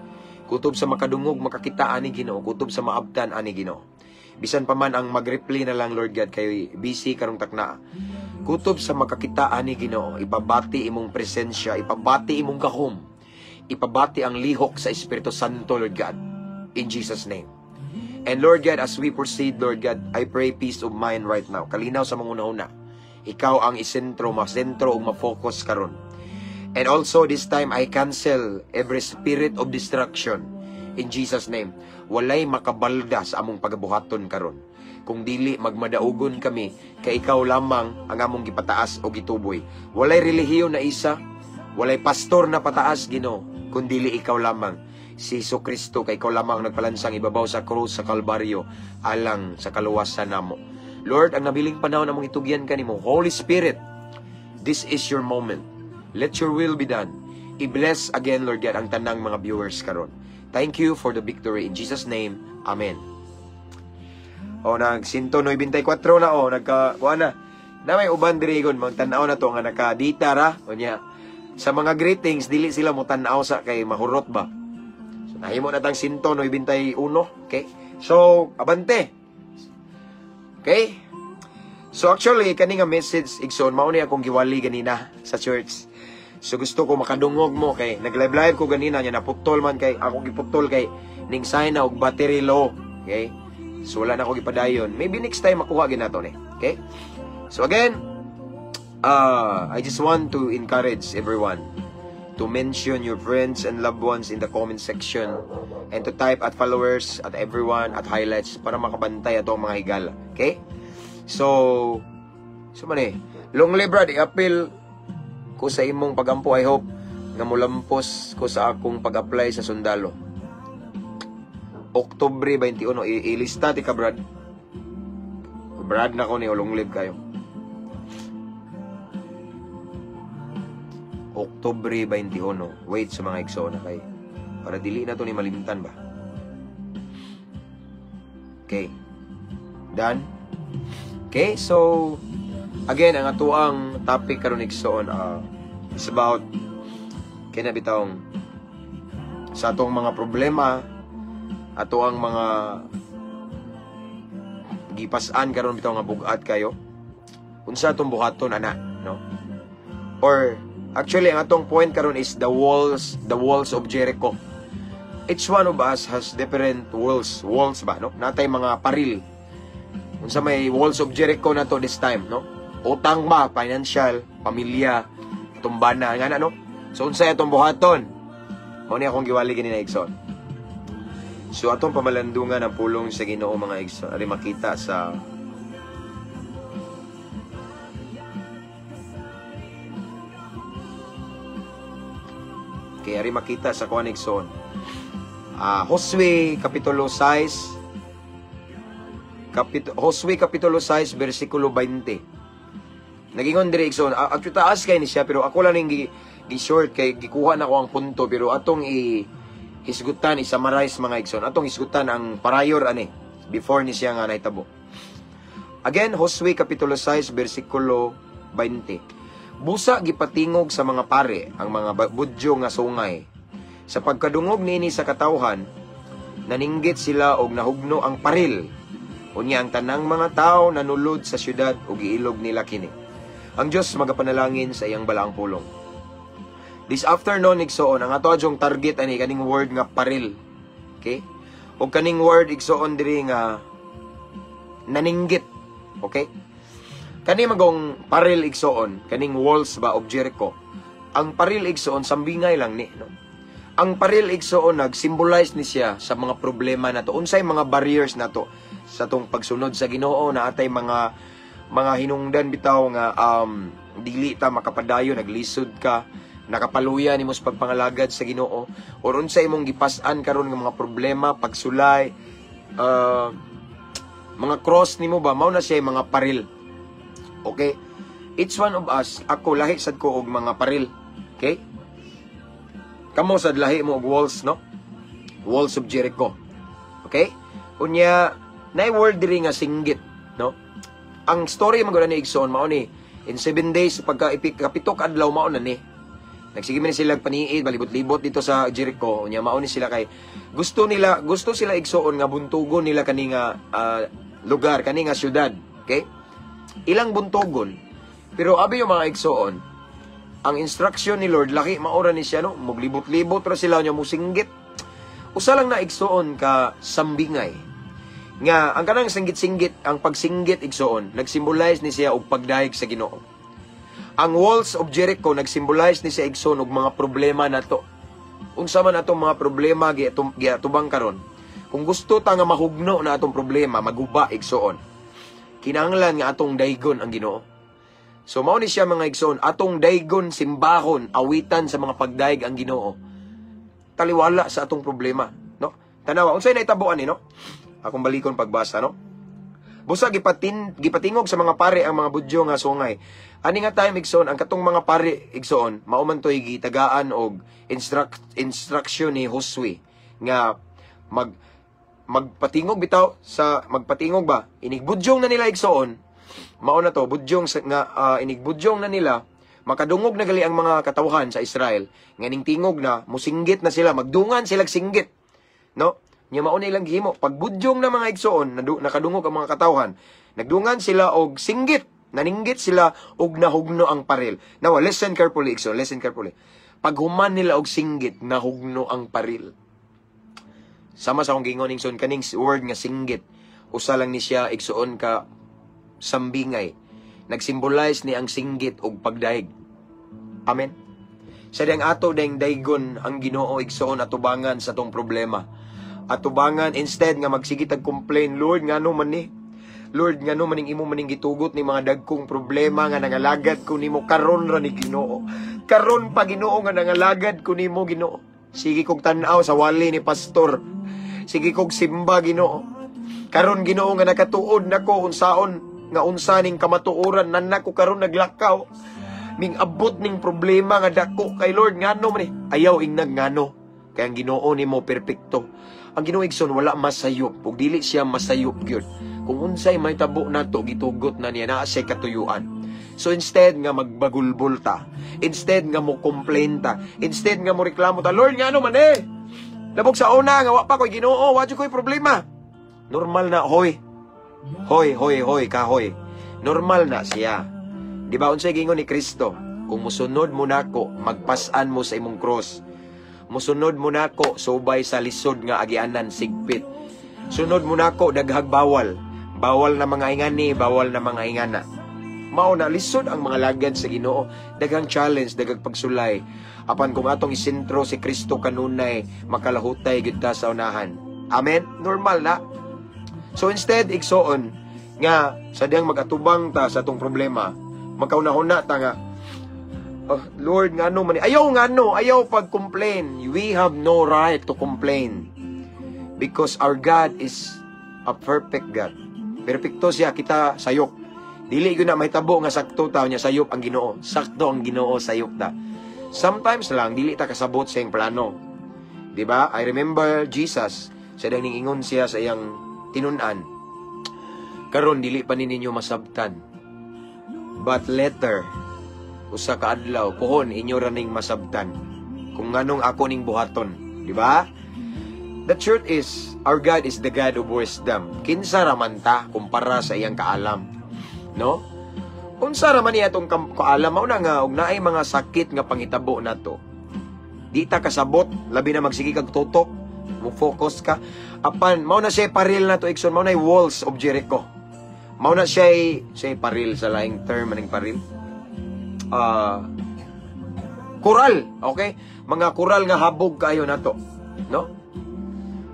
Kutob sa makadungog, makakita ani, Ginoo, kutob sa maabtan ani, Ginoo. Bisan pa man ang mag-reply na lang, Lord God, kay busy karong takna. Kutob sa makakita ani, Ginoo, ipabati imong presensya, ipabati imong gahom, ipabati ang lihok sa Espiritu Santo, Lord God, in Jesus' name. And Lord God, as we proceed, Lord God, I pray peace of mind right now. Kalinaw sa mga una-una. Ikaw ang isentro, masentro ug ma-focus karon. And also this time I cancel every spirit of distraction in Jesus' name. Walay makabalda sa among pagabuhaton karon. Kung dili magmadaugon kami kay ikaw lamang ang among gipataas o gituboy. Walay relihiyon na isa, walay pastor na pataas, Ginoo, kun dili ikaw lamang. Si Hesus Kristo, kay ikaw lamang ang nagpalansang ibabaw sa krus sa Kalbaryo alang sa kaluwasan namo. Lord, ang nabiling panahon among itugyan kanimo. Holy Spirit, this is your moment. Let your will be done. I-bless again, Lord God, ang tanang mga viewers karon. Thank you for the victory. In Jesus' name, Amen. O, nag 194 na o, nagka, kuha na. Na may uban diri gon, magtan-aw na to nga nakadita ra. Unya, sa mga greetings, dili sila mo tan-aw sa kay mahurot ba. So, nahimo na tang 191. Okay? So, abante. Okay? So actually, kani nga message, igsoon, mao ni akong giwali ganina sa church. So gusto ko makadungog mo kay nag-live live ko ganina nya naputol man kay ako giputol kay ning sign na og battery low. Okay? So wala na ako gipadayon. Maybe next time makuha ginato ni. Okay? So again, I just want to encourage everyone to mention your friends and loved ones in the comment section and to type at followers, at everyone, at highlights para makabantay ato ang mga higala. Okay? So man eh, Long live, Brad, i-appeal ko sa imong pagampo. I hope nga mulampos ko sa akong pag-apply sa sundalo. Oktubre 21, ilista ti ka, Brad. Brad na ko ni, long live kayo. Oktubre 21. Wait sa mga igsoon na kay para dili na to ni malimtan ba. Okay. Done? Okay, so again, ang atuang topic karon, igsoon, is about kina bitawng sa atong mga problema, ato ang mga gipas-an karon bitaw nga bug-at kayo. Unsa atong buhaton ana, no? Or actually, ang atong point karon is the walls of Jericho. Each one of us has different walls, walls ba, no? Natay mga paril. Unsa may walls of Jericho na to this time, no? Utang ba, financial, pamilya, tumbana, nga na, no? So unsay atong buhaton? Mao ni akong giwali gani na, igsoon. So atong pamalandungan ang pulong sa Ginoo, mga igsoon. Ari makita sa Okay, ari makita sa kuan, igsoon. Josue kapitulo 6 Josue kapitulo 6 versikulo 20. Nagingon diri, igsoon, actually taas kay ni siya pero ako lang ning gi short kay gikuha na ko ang punto pero atong i hisgutan, i-summarize, mga igsoon. Atong hisgutan ang prior ani before ni siya nga nahitabo. Again, Josue kapitulo 6 versikulo 20. Busa gipatingog sa mga pare ang mga budyo nga sungay. Sa pagkadungog niini sa katawhan, naninggit sila og nahugno ang paril. Unya ang tanang mga tao nanulod sa syudad ug giilog nila kini. Ang Dios magapanalangin sa iyang balaang pulong. This afternoon, igsoon, ang ato adyong target ani kaning word nga "paril." Okay? Ug kaning word, igsoon, diri nga "naninggit." Okay? Kani magong paril, igsoon, kaning walls ba of Jericho. Ang paril, igsoon, sambingay lang ni, no? Ang paril, igsoon, nag-symbolize ni siya sa mga problema nato. Unsay mga barriers nato sa tong pagsunod sa Ginoo na atay mga hinungdan bitaw nga dili ta makapadayon, naglisod ka, nakapaluya nimo sa pagpangalagad sa Ginoo, or unsay imong gipas-an karon nga mga problema, pagsulay, mga cross nimo ba, mao na siya yung mga paril. Okay? Each one of us, ako lahi sad ko og mga paril. Okay? Kamo sad lahi mo og walls, no? Walls of Jericho. Okay? Unya, nay word diri nga "singgit," no? Ang story man gud ni, igsoon, mao ni in 7 days, pagka kapito ka adlaw, mao na ni. Nagsige man sila paniid, balibot-libot dito sa Jericho. Unya mao ni sila kay gusto nila, gusto sila, igsoon, nga buntugon nila kani nga lugar, kani nga syudad. Okay? Ilang buntugon. Pero abi yung mga igsoon, ang instruction ni Lord laki maura ni siya, no, muglibot-libot ra sila nya musinggit. Usa lang na, igsoon, ka sambingay. Nga ang kanang singgit-singgit, ang pagsinggit, igsoon, nagsymbolize ni siya og pagdayeg sa Ginoo. Ang walls of Jericho nagsymbolize ni siya, igsoon, og mga problema nato. Unsa man atong mga problema giatubang karon. Kung gusto ta nga mahugno na atong problema, maguba, igsoon, kinahanglan nga atong daygon ang Ginoo. So mao ni siya, mga igsoon, atong daygon, simbahon, awitan sa mga pagdayeg ang Ginoo. Taliwala sa atong problema, no? Tanawa unsay nahitabo ani, no? Akong balikon pagbasa, no? Busa gipatingog sa mga pare ang mga budyo nga sungay. Ani nga time, igsoon, ang katong mga pare, igsoon, mao man to'y gitagaan og instruction ni Josue nga magpatingog bitaw sa magpatingog ba. Inigbudyong na nila, igsoon, mao na to budyong nga inigbudyong na nila, makadungog na gali ang mga katawhan sa Israel nga ning tingog na, musinggit na sila, magdungan sila singgit, no? Nya mao na ilang gihimo pagbudyong na, mga igsoon, nakadungog ang mga katawhan, nagdungan sila og singgit, naninggit sila og nahugno ang paril. Now listen carefully, igsoon, listen carefully. Paghuman nila og singgit, nahugno ang paril. Sama sa akong giingon, igsoon, kaning word nga "singgit," usa lang ni siya, igsoon, ka sambingay. Nagsymbolize ni ang singgit og pagdayeg. Amen. Sa diyang ato dayeng daygon ang Ginoo, igsoon, atubangan sa tong problema. Atubangan instead nga magsige tag complain, "Lord, ngano man ni? Lord, ngano maning imo maning gitugot ni mga dagkong problema nga nangalagad ko nimo karon ra ni Ginoo. Karon pa, Ginoo, nga nangalagad ko nimo, Ginoo. Sige kog tan-aw sa wali ni pastor. Sige kog simba, Ginoo. Karon, Ginoo, nga nakatuod nako unsaon nga unsa ning kamatuoran nan ko karon naglakaw. Ning abot ning problema nga dako kay Lord, ngano man ni?" Ayaw ingnag ngano. Kay ang Ginoo nimo perpekto. Ang Ginoo, igsoon, wala masayop ug dili siya masayop gyud. Kung unsay mahitabo nato, gitugot na niya, naa siya katuyuan. So instead nga magbagulbol ta, instead nga mo complain ta, instead nga mo reklamo ta, "Lord, ngano man eh? Labog sa una nga wa pa ko'y Ginoo, wa jud ko'y problema." Normal na, hoy. Hoy, hoy, hoy, kahoy. Normal na siya. Di ba unsay gingon ni Kristo? "Kung musunod mo nako, magpasan mo sa imong cross. Musunod mo nako, subay sa lisod nga agianan, sigpit. Sunod mo nako, daghag bawal. Bawal na mga ingani, bawal na mga ingana." Mao na lisod ang mga lagad sa Ginoo, daghang challenge, daghang pagsulay. Apan kung atong isentro si Kristo kanunay, makalahutay gyud ta sa unahan. Amen. Normal na. So instead, igsoon, nga sa diyang magatubang ta sa atong problema, magkauna-una ta nga, "Oh, Lord, ngano man ni?" Ayaw ngano, ayaw pag-complain. We have no right to complain. Because our God is a perfect God. Perpekto siya, kita sayop. Dili gyud na mahitabo nga sakto ta nya sayop ang Ginoo. Sakto ang Ginoo, sayop ta. Sometimes lang dili ta kasabot sa iyang plano. Di ba? I remember Jesus, sa dang ningingon siya sa iyang tinun-an, "Karon dili pa ni ninyo masabtan. But later, usa ka adlaw, puhon inyo ra ning masabtan." Kung nganong ako ning buhaton, di ba? The truth is, our God is the God of wisdom. Kinsa ra man ta kumpara sa iyang kaalam, no? Unsa ra man niya atong kaalam, mao na nga og naay mga sakit nga pangitabo nato. Di ta kasabot, labi na magsige kag tutok, mo focus ka. Apan mao na siya paril nato, igsoon, mao na walls of Jericho. Mao na siya paril sa laing term maning paril. Kural, okay? Mga kural nga habog kaayo nato, no?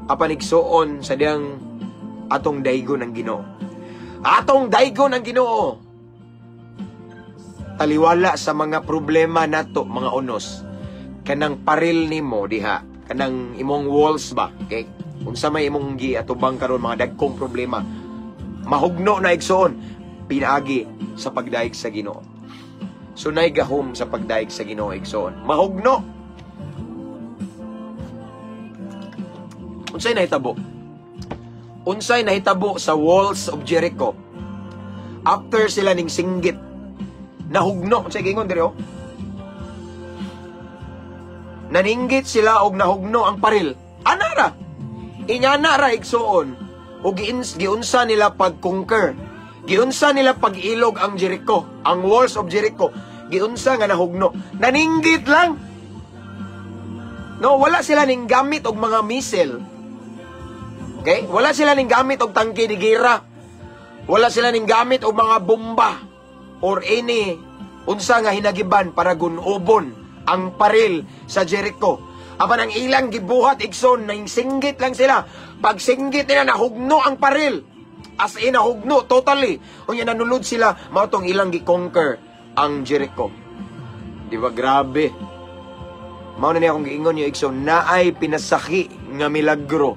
Apan, igsuon, sa diyang atong daygon ang Ginoo. Atong daygon ang Ginoo. Taliwala sa mga problema nato, mga unos. Kanang paril nimo diha, kanang imong walls ba, okay? Unsa may imong giatubang karon, mga dagkong problema. Mahugno na, igsuoon, pinaagi sa pagdayeg sa Ginoo. So nay gahom sa pagdayeg sa Ginoo, igsoon. Mahugno. Unsay nahitabo? Unsay nahitabo sa walls of Jericho? After sila ning singgit, nahugno. Unsay giingon diri oh? Naninggit sila og nahugno ang paril. Ana ra. Ingana ra, igsuon. O giunsa nila pag-conquer. Giunsa nila pag-ilog ang Jericho, ang walls of Jericho. Giunsa nga nahugno. Naninggit lang. No, wala sila ning gamit og mga missile. Okay? Wala sila ning gamit og tangke de gera. Wala sila ning gamit og mga bomba or any unsa nga hinagiban para gunobon ang paril sa Jericho. Apan ang ilang gibuhat, igsoon, nang singgit lang sila. Pag singgit nila, nahugno ang paril. As in, nahugno, totally. Unya nanulod sila, mao tong ilang gi-conquer ang Jericho. Di ba grabe? Mao na niya akong giingon niyo, igsoon, naay pinasahi nga milagro.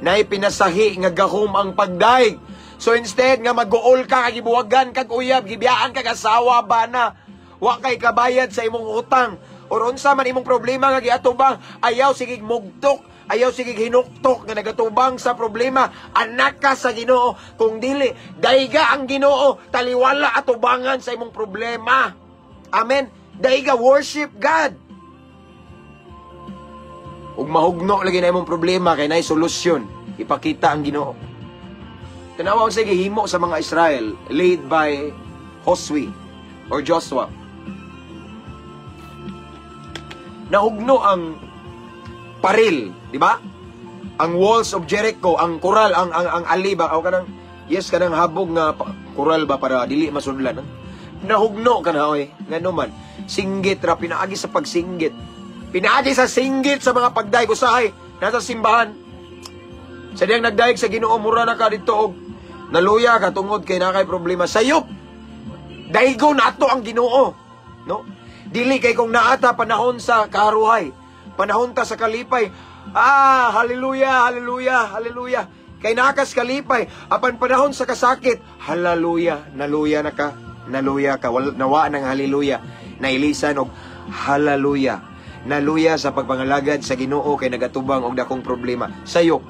Naay pinasahi nga gahom ang pagdaig. So instead nga mag-uol ka, kagibuwagan kag uyab, gibiyaan kag asawa ba na, wa kay kabayad sa imong utang, or unsa man imong problema nga giatubang, ayaw sige mugtok, ayaw sige hinuktok nga nagatubang sa problema. Anak ka sa Ginoo. Kung dili, daiga ang Ginoo, taliwala atubangan sa imong problema. Amen. Daiga, worship God. Ug mahugno lagi na imong problema kay naay solusyon. Ipakita ang Ginoo. Tanawa sa gihimo sa mga Israel led by Josue or Joshua. Nahugno ang paril, di ba? Ang walls of Jericho, ang kural, ang ali ba, o kanang, yes, kanang habog nga kural ba para dili masudlan. Nahugno ka na, oy. Ngano man, singgit ra, pinaagi sa pagsinggit. Pinaagi sa singgit sa mga pagdayeg usahay nasa simbahan. Sa diyang nagdayeg sa Ginoo, mura na ka dito og naluya ka tungod kay naa kay problema. Sayop. Daygon ato ang Ginoo, no? Dili kay kung naata panahon sa karuhay, panahon ta sa kalipay. Ah, hallelujah, hallelujah, hallelujah. Kay naakas kalipay, apan panahon sa kasakit, hallelujah, naluya na ka, naluya ka, wal, nawa ng hallelujah, nailisan og hallelujah. Naluya sa pagpangalagad sa Ginoo kay nagatubang og dakong problema. Sayop.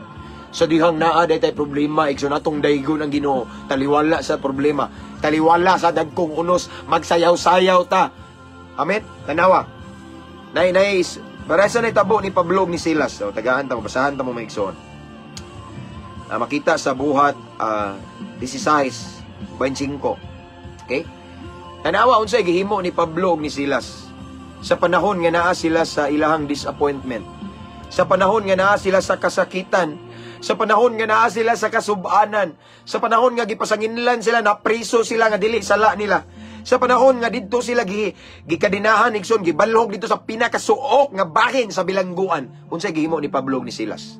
Sa dihang naa day tay problema, igsoon, atong daygon ang Ginoo, taliwala sa problema, taliwala sa dagkong unos, magsayaw-sayaw ta. Amen? Tanawa. Nay, nay, para sa tabo ni Pablo ni Silas. So, tagaan ta mo, basahan ta mo, mga igsoon. Makita sa Buhat 16, 25. Okay? Tanawa unsay gihimo ni Pablo ug ni Silas sa panahon nga naa sila sa ilahang disappointment. Sa panahon nga naa sila sa kasakitan, sa panahon nga naa sila sa kasubanan, sa panahon nga gipasanginlan sila, napriso sila nga dili sala nila. Sa panahon nga didto sila gikadinahan, igsoon, gibalhog dito sa pinakasuok nga bahin sa bilangguan. Unsay gihimo ni Pablo ug ni Silas?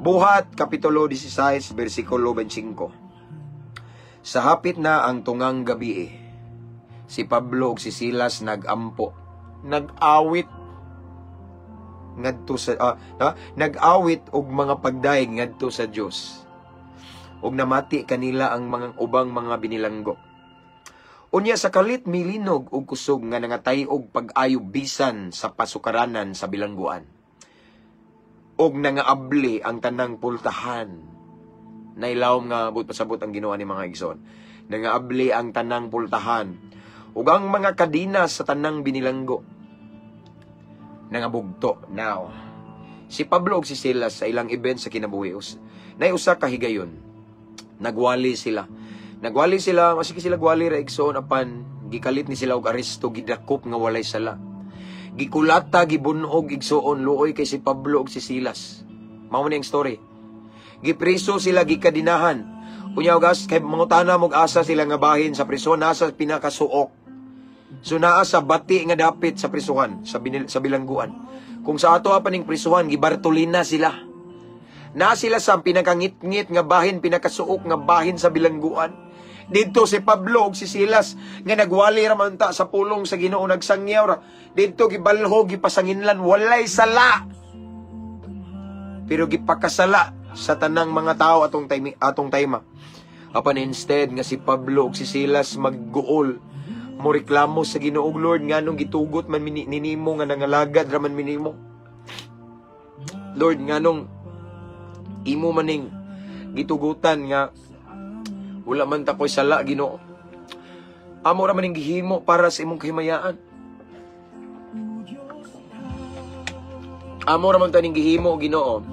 Buhat kapitulo 16 bersikulo 25. Sa hapit na ang tungang gabi, si Pablo ug si Silas nagampo, nag-awit ngadto sa nag-awit og mga pagdayeg ngadto sa Dios. Ug namati kanila ang mga ubang mga binilanggo. Unya sa kalit milinog og kusog nga nangatay-og pag-ayo bisan sa pasukaranan sa bilangguan. Og nangaabli ang tanang pultahan. Nailawom nga but pasabot ang Ginoo ni mga igsoon. Nangaabli ang tanang pultahan ug ang mga kadina sa tanang binilanggo. Nangabugto. Now, si Pablo ug si Silas sa ilang event sa kinabuhi, nay usa ka higayon. Nagwali sila. Nagwali sila, maski sila gwali ra, igsoon, apan gikalit ni sila og aresto, gidakop nga walay sala. Gikulata, gibunog, igsoon, luoy kay si Pablo ug si Silas. Mao ni ang story. Gipriso sila, gikadinahan. Unya og kay mangutana mo asa sila nga bahin sa prison, nasa pinakasuok. So naa sa bati nga dapit sa prisuhan, sa bilangguan. Kung sa ato pa ning prisuhan, gibartolina sila. Na sila sa pinakangit-ngit nga bahin, pinakasuok nga bahin sa bilangguan. Didto si Pablo ug si Silas nga nagwali ra man ta sa pulong sa Ginoo, nagsangyaw ra. Didto gibalho, gipasanginlan, walay sala. Pero gipakasala sa tanang mga tao atong time, atong time. Apan instead nga si Pablo ug si Silas magguol, mo reklamo sa Ginoo, "Lord, nganong gitugot man ninimo nga nangalagad ra man minimo? Lord, nganong imo maning gitugutan nga wala man ta koy sala, Ginoo? Amo ra man ning gihimo para sa imong kahimayaan. Amo ra man ta ning gihimo, Ginoo,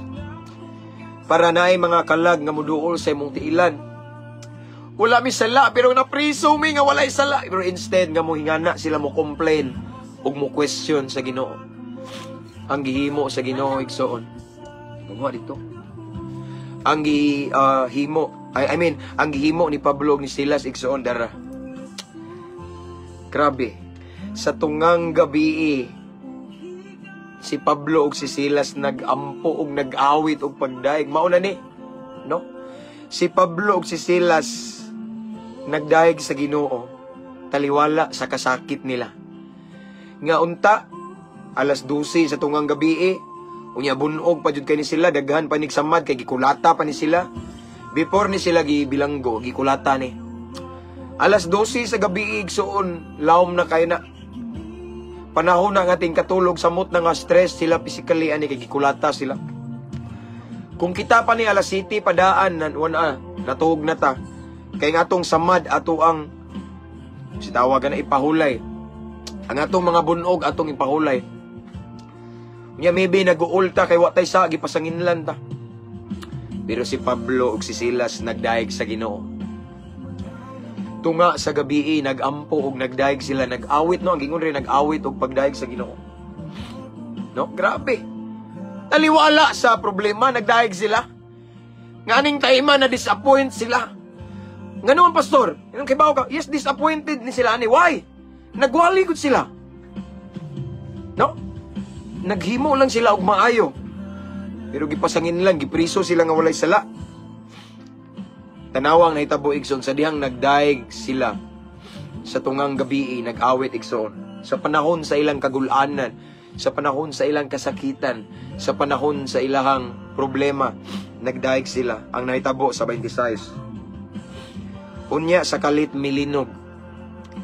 para naay mga kalag nga moduol sa imong tiilan. Wala mi sala pero napriso mi nga walay sala." Pero instead nga mohingana sila, mo complain ug mo question sa Ginoo. Ang gihimo sa Ginoo, igsoon. Gumawa dito. Ang gihimo, I mean, ang gihimo ni Pablo ug ni Silas, igsoon, dara. Grabe. Sa tungang gabi, si Pablo ug si Silas nag-ampo ug nag-awit og pagdaig. Mao na ni, no? Si Pablo ug si Silas nagdaig sa Ginoo taliwala sa kasakit nila. Nga unta alas 12 sa tungang gabi, unya bunog pa jud kay ni sila, daghan pa nig samad kay gikulata pa ni sila. Before ni sila gibilanggo, gikulata ni. Alas 12 sa gabi, igsoon, lawom na kay na. Panahon na ang ating katulog, samot na nga stress sila physically ani kay gikulata sila. Kung kita pa ni alas 7 padaan nan wana natuog na ta. Kay nga atong samad ato ang si tawagan na ipahulay. Ang atong mga bunog atong ipahulay. Nya maybe nag-uul ta kay wa tay sa gipasanginlan ta. Pero si Pablo ug si Silas nagdaig sa Ginoo. Tunga sa gabi nagampo og nagdaig sila, nag-awit, no, ang gingon rin nag-awit og pagdaig sa Ginoo. No, grabe. Taliwala sa problema, nagdaig sila. Nganing taima na disappoint sila. Ngano man, pastor? Inong kibaw ka? Yes, disappointed ni sila ani. Why? Nagwali gud sila. No? Naghimo lang sila og maayo. Pero gipasangin lang, gipriso sila nga walay sala. Tanawang nahitabo, igsoon, sa dihang nagdaig sila sa tungang gabi, nag-awit, igsoon. Sa panahon sa ilang kagulanan, sa panahon sa ilang kasakitan, sa panahon sa ilahang problema, nagdaig sila. Ang nahitabo sa 26. Unya sa kalit milinog.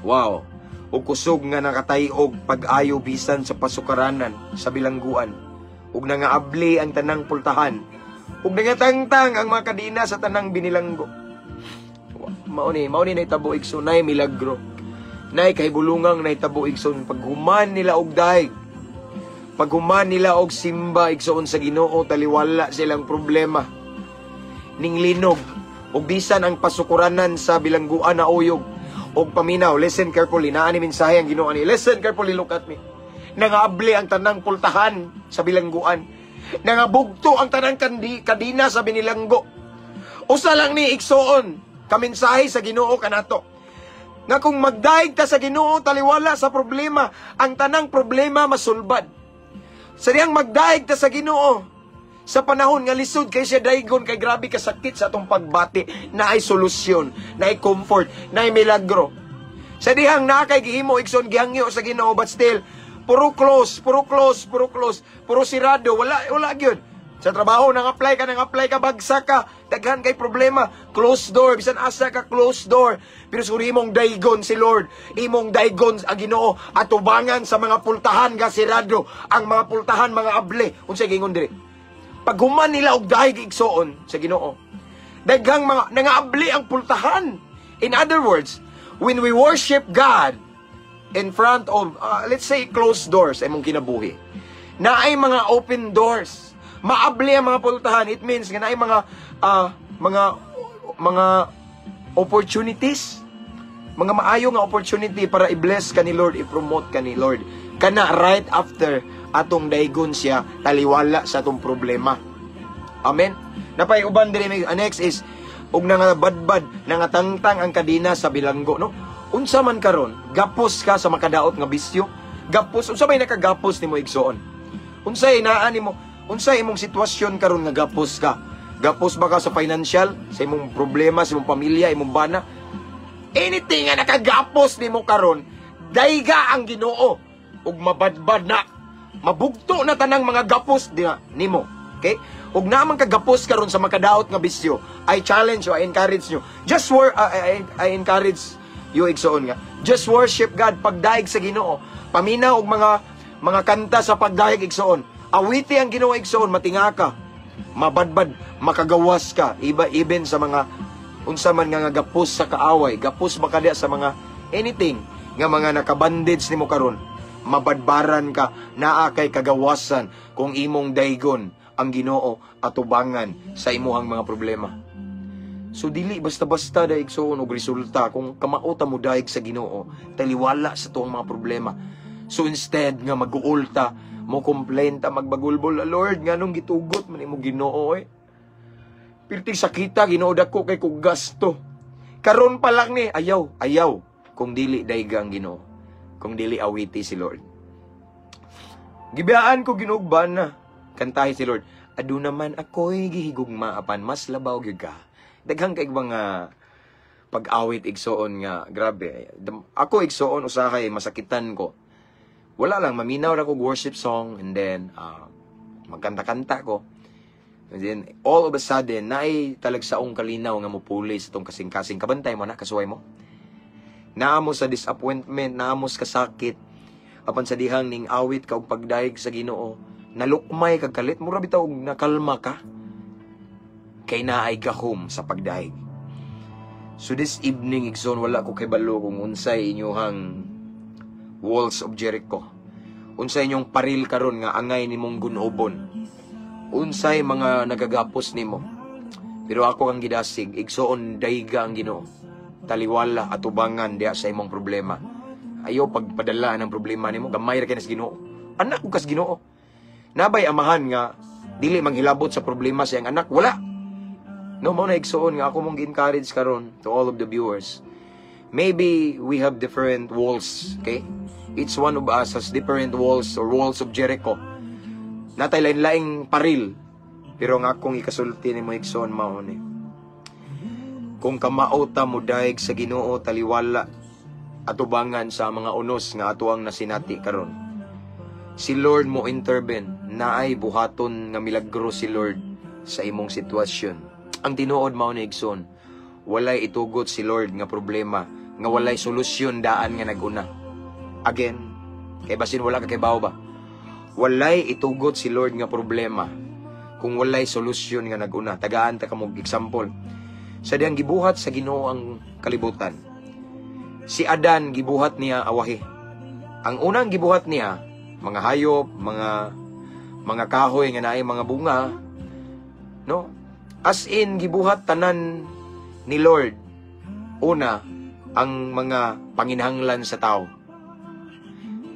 Wow. O kusog nga nakatayog pag-ayo bisan sa pasukaranan sa bilangguan. Ug nangaabli ang tanang pultahan. Ug nangatangtang ang mga kadina sa tanang binilanggo. Mao ni nahitabo, igsoon, nay milagro. Nay kahibulungang nahitabo, igsoon, paghuman nila og daig. Paghuman nila og simba, igsoon, sa Ginoo taliwala silang problema. Ning linog ug bisan ang pasukuranan sa bilangguan na uyog og paminaw. Listen carefully, naa ni mensahe ang Ginoo ani. Listen carefully, look at me. Nangaabli ang tanang pultahan sa bilangguan. Nangabugto ang tanang kadina sa binilanggo. Usa lang ni, igsoon, kamensahe sa Ginoo kanato. Nga kung magdaig ta sa Ginoo taliwala sa problema, ang tanang problema masulbad. Sa dihang magdaig ta sa Ginoo sa panahon nga lisod kay siya daigon kay grabe kasakit sa atong pagbati, naay solusyon, naay comfort, naay milagro. Sa dihang naa kay gihimo, igsoon, gihangyo sa Ginoo, but still puro close, puro close, puro close, puro sirado, wala wala gyud. Sa trabaho nang apply ka, nang apply ka, bagsak ka, daghan kay problema, close door, bisan asa ka, close door. Pero suri imong daigon si Lord, imong daigon ang Ginoo atubangan sa mga pultahan nga sirado, ang mga pultahan mga able. Unsay gingon diri? Paghuman nila og daig, igsoon, sa Ginoo, daghang mga nangaabli ang pultahan. In other words, when we worship God in front of, let's say, closed doors sa imong kinabuhi. Naay mga open doors. Maabli ang mga pultahan. It means nga naay mga opportunities. Mga maayo nga opportunity para i-bless ka ni Lord, i-promote ka ni Lord. Kana right after atong daygon siya taliwala sa atong problema. Amen. Napay uban diri may next is og nangabadbad, nangatangtang ang kadena sa bilanggo, no? Unsa man karon, gapos ka sa makadaot nga bisyo? Gapos, unsa may nakagapos nimo, igsoon? Unsay naa nimo? Unsay imong sitwasyon karon nga gapos ka? Gapos ba ka sa financial, sa imong problema, sa imong pamilya, imong bana? Anything nga nakagapos nimo karon, dayga ang Ginoo ug mabadbad na. Mabugto na tanang mga gapos diha nimo. Okay? Ug naa man kagapos karon sa makadaot nga bisyo, I challenge you, I encourage you. Just wor I encourage you, igsoon, nga. Just worship God, pagdaig sa Ginoo. Paminaw og mga kanta sa pagdaig, igsoon. Awiti ang Ginoo, igsoon, matinga ka. Mabadbad, makagawas ka iba even sa mga unsa man nga gapos sa kaaway, gapos makadya sa mga anything nga mga nakabandage nimo karon. Mabadbaran ka, naa kay kagawasan kung imong daygon ang Ginoo atubangan sa imuhang mga problema. So dili basta-basta da, igsoon, og resulta kung kamao ta mo daig sa Ginoo taliwala sa tuong mga problema. So instead nga mag-uol ta, mo complain ta, magbagulbol, "Lord, nganong gitugot man imo, Ginoo, eh? Pirti sakita, Ginoo, dako kay kog gasto. Karon pa lang ni." Ayaw, ayaw. Kung dili dayga ang Ginoo. Kung dili awiti si Lord. "Gibiyaan ko, Ginoo, na." Kantahi si Lord. "Aduna man ako'y gihigugma apan mas labaw gyud ka." Daghang kay mga pag-awit, igsoon, nga grabe. Ako, igsoon, usahay masakitan ko. Wala lang, maminaw ra ko worship song and then magkanta-kanta ko. And then, all of a sudden, naay talagsaong kalinaw nga mupuli sa tong kasing-kasing. Kabantay mo na, kasuway mo. Naa mo sa disappointment, naa mo sa kasakit. Apan sa dihang ning awit ka og pagdayeg sa Ginoo, nalukmay kag kalit, mura bitaw og nakalma ka. Kay naay gahom sa pagdayeg. So this evening, igsoon, wala ko kay balo kung unsay inyuhang walls of Jericho. Unsay inyong paril karon nga angay nimong gunobon, unsay mga nagagapos nimo. Pero ako ang gidasig, igsoon, dayga ang Ginoo. Taliwala atubangan diha sa imong problema. Ayaw pagpadala ng problema nimo, gamay ra kay nas Ginoo. Anak ko kas Ginoo. Nabay amahan nga dili manghilabot sa problema sa iyang anak? Wala. No, mao na, igsoon, nga ako mong gi-encourage karon to all of the viewers. Maybe we have different walls, okay? Each one of us has different walls or walls of Jericho. Natay lain-laing paril. Pero nga akong ikasulti nimo, igsoon, mao ni. Kung kamao ta mo daig sa Ginoo taliwala atubangan sa mga unos nga ato ang nasinati karon, si Lord mo intervene, naay buhaton nga milagro si Lord sa imong sitwasyon. Ang tinuod mao ni, igsoon, walay itugot si Lord nga problema nga walay solusyon daan nga naguna. Again, kay basin wala ka kibaw ba? Walay itugot si Lord nga problema kung walay solusyon nga naguna. Tagaan ta kamog example. Sa diyang gibuhat sa Ginoo ang kalibutan, si Adan gibuhat niya awahi. Ang unang gibuhat niya, mga hayop, mga kahoy nga naay mga bunga, no? As in gibuhat tanan ni Lord una ang mga panginahanglan sa tao.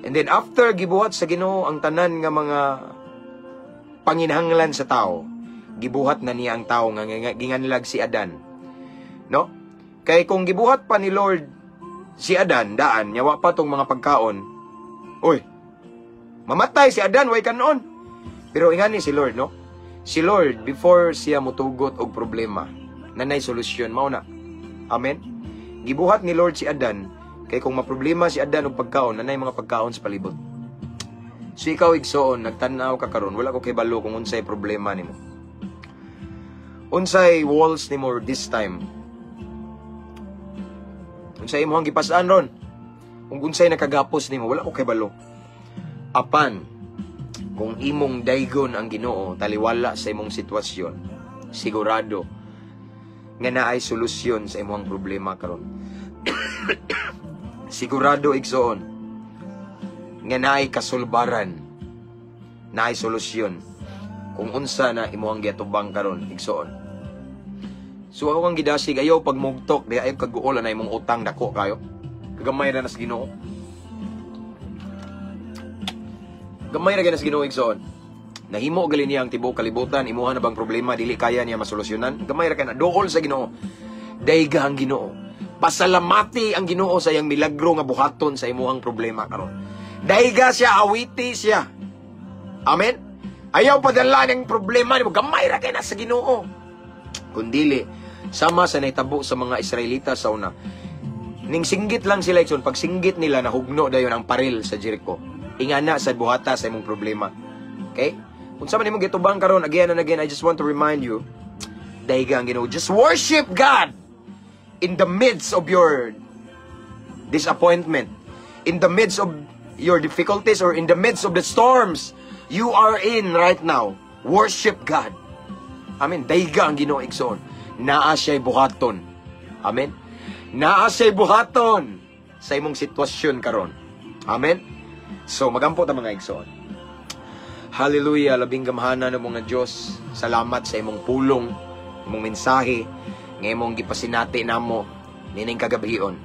And then after gibuhat sa Ginoo ang tanan nga mga panginahanglan sa tao, gibuhat na niya ang tao nga ginganlag si Adan. No? Kay kung gibuhat pa ni Lord si Adan daan, nya wa pa tong mga pagkaon. Uy. Mamatay si Adan, way kanon. Pero ingani si Lord, no? Si Lord, before siya mutugot og problema, nanay solusyon mao na. Amen. Gibuhat ni Lord si Adan kay kung maproblema si Adan og pagkaon, nanay mga pagkaon sa palibot. So ikaw, igsoon, nagtan-aw ka karon, wala ko kay balo kung unsay problema nimo. Unsay walls nimo this time? Unsay imong gipas-an ron? Kung unsay nakagapos nimo, wala ko kay balo. Apan kung imong daygon ang Ginoo taliwala sa imong sitwasyon, sigurado nga naay solusyon sa imong problema karon. Sigurado, igsoon, nga naay kasulbaran. Naay solusyon kung unsa na imong giatubang karon, igsoon. So ako kang gidasig, ayaw pagmugtok, di ayaw kaguol na imong utang dako kayo. Kagamay ra na sa Ginoo. Gamay ra gyud na sa Ginoo, igsoon. Nahimo gali niya ang tibuok kalibutan, imuha na bang problema dili kaya niya masolusyonan? Gamay ra kay na dool sa Ginoo. Dayga ang Ginoo. Pasalamati ang Ginoo sa iyang milagro nga buhaton sa imuhang problema karon. Dayga siya, awiti siya. Amen. Ayaw padala ng problema nimo, gamay ra kay na sa Ginoo. Kun dili, sama sa nahitabo sa mga Israelita sa una. Ning singgit lang sila, igsoon, pag singgit nila nahugno dayon ang paril sa Jericho. Ingana sa buhata sa imong problema. Okay? Kung sa man imong gitubang karon, again and again, I just want to remind you, dayga ang Ginoo. Just worship God in the midst of your disappointment, in the midst of your difficulties, or in the midst of the storms you are in right now. Worship God. Amen. Dayga ang Ginoo, igsoon. Naa siya'y buhaton. Amen. Naa siya'y buhaton sa imong sitwasyon karon. Amen. So magampo ta, mga igsoon. Hallelujah, labing gamhanan ng mga Diyos. Salamat sa imong pulong, imong mensahe, nga imong gipasinati namo nining kagabion.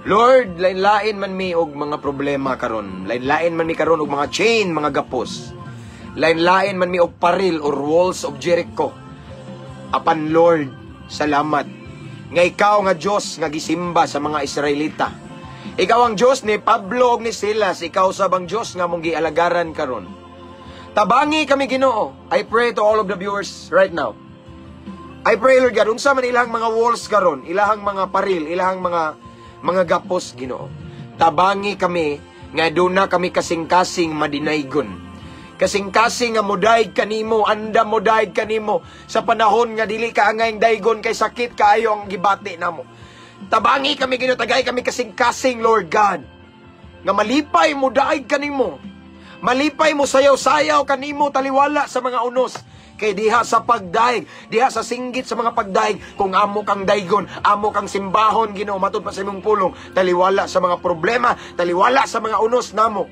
Lord, lain-lain man mi og mga problema karon. Lain-lain man mi karon og mga chain, mga gapos. Lain-lain man mi og paril or walls of Jericho. Apan Lord, salamat nga ikaw nga Dios nga gisimba sa mga Israelita. Ikaw ang Dios ni Pablo ug ni Silas, ikaw sab ang Dios nga among gialagaran karon. Tabangi kami, Ginoo. I pray to all of the viewers right now. I pray, Lord God, unsa man ilang mga walls karon, ilahang mga paril, ilahang mga gapos, Ginoo. Tabangi kami nga duna kami kasing-kasing madinaygon. Kasing-kasing nga mudaig kanimo, andam modaig kanimo sa panahon nga dili ka angayng daygon kay sakit kaayo ang gibati namo. Tabangi kami, Ginoo, tagay kami kasing-kasing, Lord God, nga malipay mo daig kanimo. Malipay mo sayaw-sayaw kanimo taliwala sa mga unos. Kay diha sa pagdaig, diha sa singgit sa mga pagdaig, kung amo kang daygon, amo kang simbahon, Ginoo, matud pa sa imong pulong, taliwala sa mga problema, taliwala sa mga unos namo.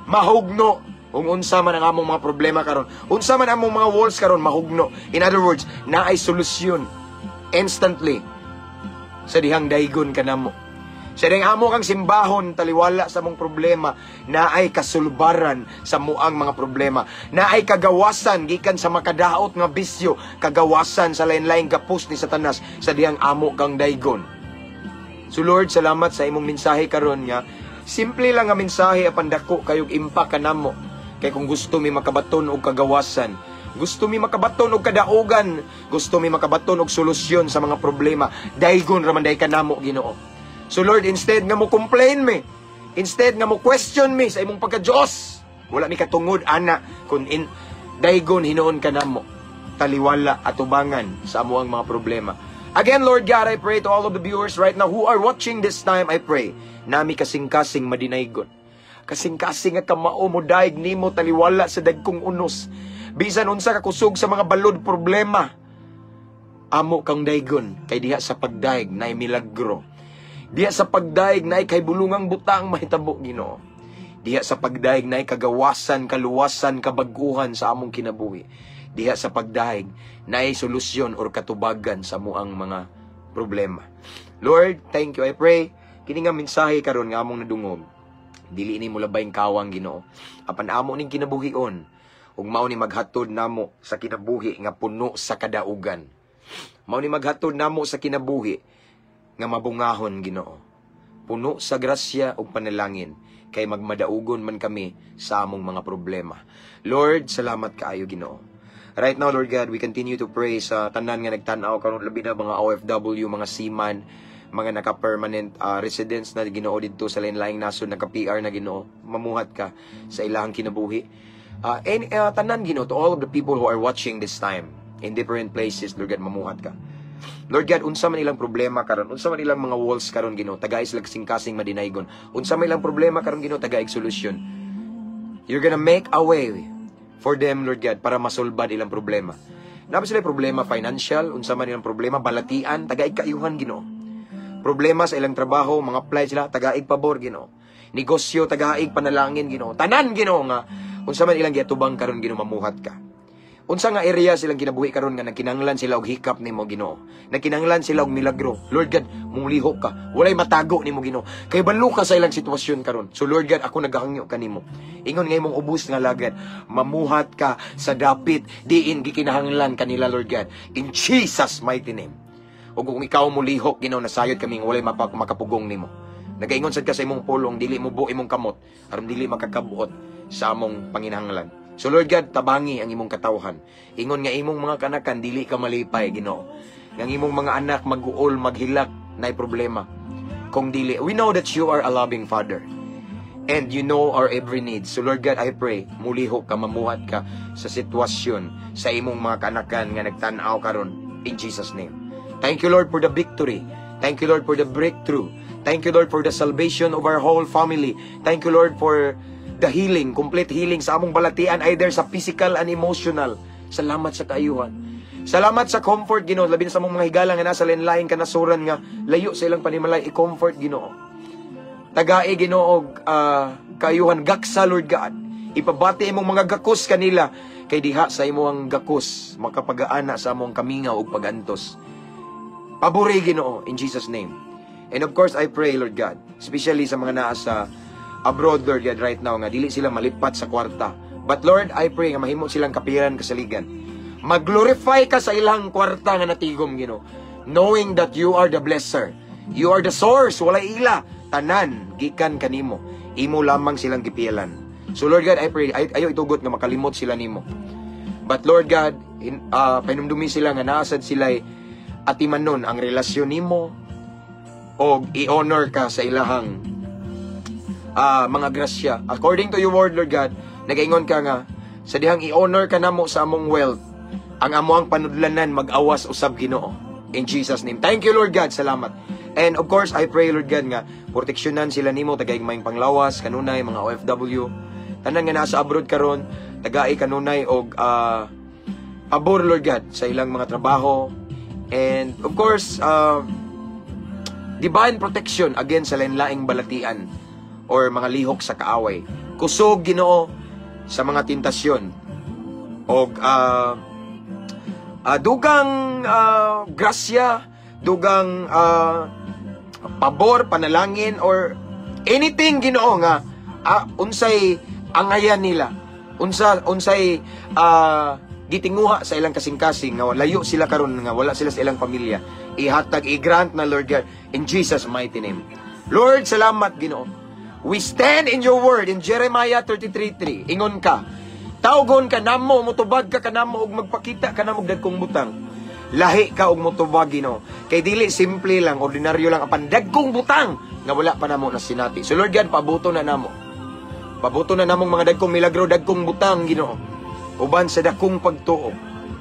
Mahugno kung unsa man ang among mga problema karon. Unsa man among mga walls karon, mahugno. In other words, naay solusyon instantly sa dihang daygon kanamo. Sa dihang amo kang simbahon taliwala sa mong problema, naay kasulbaran sa muang mga problema. Naay kagawasan gikan sa makadaot nga bisyo, kagawasan sa lain-laing gapos ni Satanas sa dihang amo kang daygon. So Lord, salamat sa imong mensahe karon nga simple lang nga mensahe apan dako kayog impact kanamo. Kay kung gusto mi makabaton og kagawasan, gusto mi makabaton og kadaugan, gusto mi makabaton og solusyon sa mga problema, daygon ra man day kanamo, Ginoo. So Lord, instead nga mo complain mi, instead nga mo question mi sa imong pagka-Diyos, wala mi katungod ana kun in daygon hinuon kanamo, taliwala atubangan sa amoang mga problema. Again, Lord God, I pray to all of the viewers right now who are watching this time, I pray, nami kasing-kasing madinaygon. Kasing-kasing nga kamao mo daig nimo taliwala sa dagkong unos. Bisan unsa ka kusog sa mga balod problema, amo kang daygon kay diha sa pagdaig naay milagro. Diha sa pagdaig naay kay bulungang butang mahitabo, Ginoo. Diha sa pagdaig naay kagawasan, kaluwasan, kabaguhan sa among kinabuhi. Diha sa pagdaig naay solusyon or katubagan sa muang mga problema. Lord, thank you. I pray kini nga mensahe karon nga among nadungog, dili ni mo labayng kawang, Ginoo. Apan amo ning kinabuhion ug mao ni maghatod namo sa kinabuhi nga puno sa kadaugan. Mao ni maghatod namo sa kinabuhi nga mabungahon, Ginoo. Puno sa grasya ug panalangin kay magmadaugon man kami sa among mga problema. Lord, salamat kaayo, Ginoo. Right now, Lord God, we continue to pray sa tanan nga nagtan-aw karon, labi na mga OFW, mga seaman, mga naka-permanent residents na, Ginoo, didto sa lain-laing nasod, naka-PR na, Ginoo, mamuhat ka sa ilahang kinabuhi. And tanan, Ginoo, to all of the people who are watching this time in different places, Lord God, mamuhat ka. Lord God, unsa man ilang problema karon, unsa man ilang mga walls karon, Ginoo, tagay sila kasing-kasing madinaygon. Unsa man ilang problema karon, Ginoo, tagay solusyon. You're gonna make a way for them, Lord God, para masulbad ilang problema. Naa ba sila problema financial, unsa man ilang problema, balatian, tagaig kaayuhan, Ginoo. Problema sa ilang trabaho, mga apply sila, tagaig pabor, Ginoo. Negosyo, tagaig panalangin, Ginoo. Tanan, Ginoo, nga Unsa man ilang giatubang karon, Ginoo, mamuhat ka. Unsa nga area silang kinabuhi karon nga nagkinahanglan sila og hikap nimo, Ginoo? Nagkinahanglan sila og milagro. Lord God, mulihok ka. Walay matago nimo, Ginoo. Kay balo ka sa ilang sitwasyon karon. So Lord God, ako nagahangyo kanimo. Ingon nga imong ubos nga lagad, mamuhat ka sa dapit diin gikinahanglan kanila, Lord God. In Jesus' mighty name. Ug kung ikaw mulihok, Ginoo, nasayod kami nga walay makapugong nimo. Nagaingon sad ka sa imong pulong, dili mubo imong kamot aron dili makakabuot sa among panginahanglan. So Lord God, tabangi ang imong katawhan. Ingon nga imong mga kanakan dili ka malipay, Ginoo. Nga ang imong mga anak maguol, maghilak, nay problema. Kung dili, we know that you are a loving Father. And you know our every need. So Lord God, I pray, mulihok ka, mamuhat ka sa sitwasyon sa imong mga kanakan nga nagtan-aw karon, in Jesus' name. Thank you, Lord, for the victory. Thank you, Lord, for the breakthrough. Thank you, Lord, for the salvation of our whole family. Thank you, Lord, for the healing, complete healing sa among balatian, either sa physical and emotional. Salamat sa kaayuhan. Salamat sa comfort, Ginoo. Labi na sa among mga higala nga nasa lain kanasuran nga layo sa ilang panimalay, i-comfort, Ginoo. Tagai, Ginoo, og kaayuhan gaksa, Lord God. Ipabati imong mga gakos kanila kay diha sa imong gakos makapagaana sa among kamingaw ug pagantos. Pabori, Ginoo, in Jesus' name. And of course, I pray, Lord God, especially sa mga naa sa abroad, Lord God, right now, nga dili sila malipat sa kwarta. But Lord, I pray nga mahimo silang kapiran kasaligan. Mag-glorify ka sa ilang kwarta nga natigom, Ginoo. Knowing that you are the blesser. You are the source, walay ila. Tanan, gikan kanimo. Imo lamang silang gipiyalan. So Lord God, I pray, ay, ayo itugot nga makalimot sila nimo. But Lord God, pahinumdumi sila nga naa sad sila atimanon ang relasyon nimo og i-honor ka sa ilahang mga grasya. According to your word, Lord God, nagaingon ka nga sa dihang i-honor ka namo sa among wealth, ang amoang panudlanan mag-awas usab, Ginoo. In Jesus' name. Thank you, Lord God. Salamat. And of course, I pray, Lord God, nga proteksyonan sila nimo, tagay maayong panglawas, kanunay mga OFW. Tanan nga nasa abroad karon, tagai kanunay og pabor, Lord God, sa ilang mga trabaho. And of course, divine protection against sa lain-laing balatian or mga lihok sa kaaway. Kusog, Ginoo, sa mga tentasyon og dugang grasya, dugang pabor, panalangin or anything, Ginoo, nga unsay angayan nila. Unsay gitinguha sa ilang kasing-kasing nga layo sila karon nga wala sila sa ilang pamilya. Ihatag, i-grant na, Lord God, in Jesus' mighty name. Lord, salamat, Ginoo. We stand in your word in Jeremiah 33:3. Ingon ka, tawgon ka namo, mutubag ka kanamo ug magpakita ka namo og dagkong butang. Lahi ka og mutubag, Ginoo. Kay dili simple lang, ordinaryo lang apan dagkong butang nga wala pa namo na sinati. So Lord God, pabuto na namo. Pabuto na namong mga dagkong milagro, dagkong butang, Ginoo. Uban sa dakong pagtuo.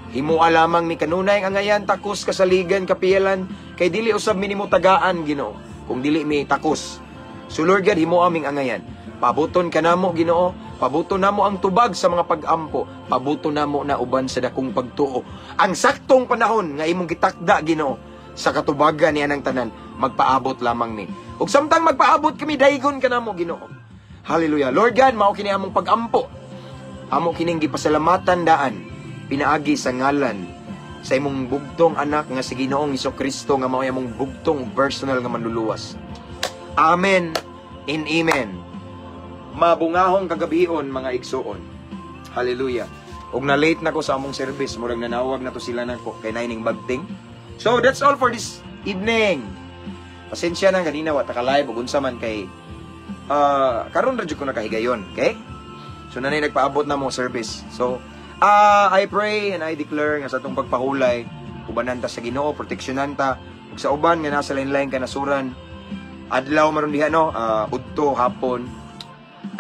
Himoa lamang mi kanunay ang angayan, takos kasaligan, kapiyalan, kay dili usab mi nimo tagaan, Ginoo, kung dili mi takos. So Lord God, himoa ming angayan. Pabuton ka namo, Ginoo. Pabuton namo ang tubag sa mga pag-ampo. Pabuton namo na uban sa dakong pagtuo. Ang saktong panahon nga imong gitakda, Ginoo, sa katubagan niya ng tanan, magpaabot lamang mi. Ug samtang magpaabot kami, daygon ka namo, Ginoo. Hallelujah. Lord God, mao kini among pag-ampo. Amo kining gipasalamatan daan pinaagi sa ngalan sa imong bugtong anak nga si Ginoong Kristo nga mao among bugtong personal nga manluluwas. Amen and amen. Mabungahong kagabion, mga igsuon. Hallelujah. Ug na late na ko sa among service, murag nanawag na to sila nako kay naining bagting. So that's all for this evening. Pasensya na ganina wa ta ka live ug unsa man kay karon ra jud ko nakahigayon, okay? So nanay nagpaabot na mo service. So I pray and I declare nga sa atong pagpahulay, ubanan ta sa Ginoo, proteksyonan ta ug sa uban nga nasa lain-lain kanasuran, adlaw maron diha, no, udto hapon.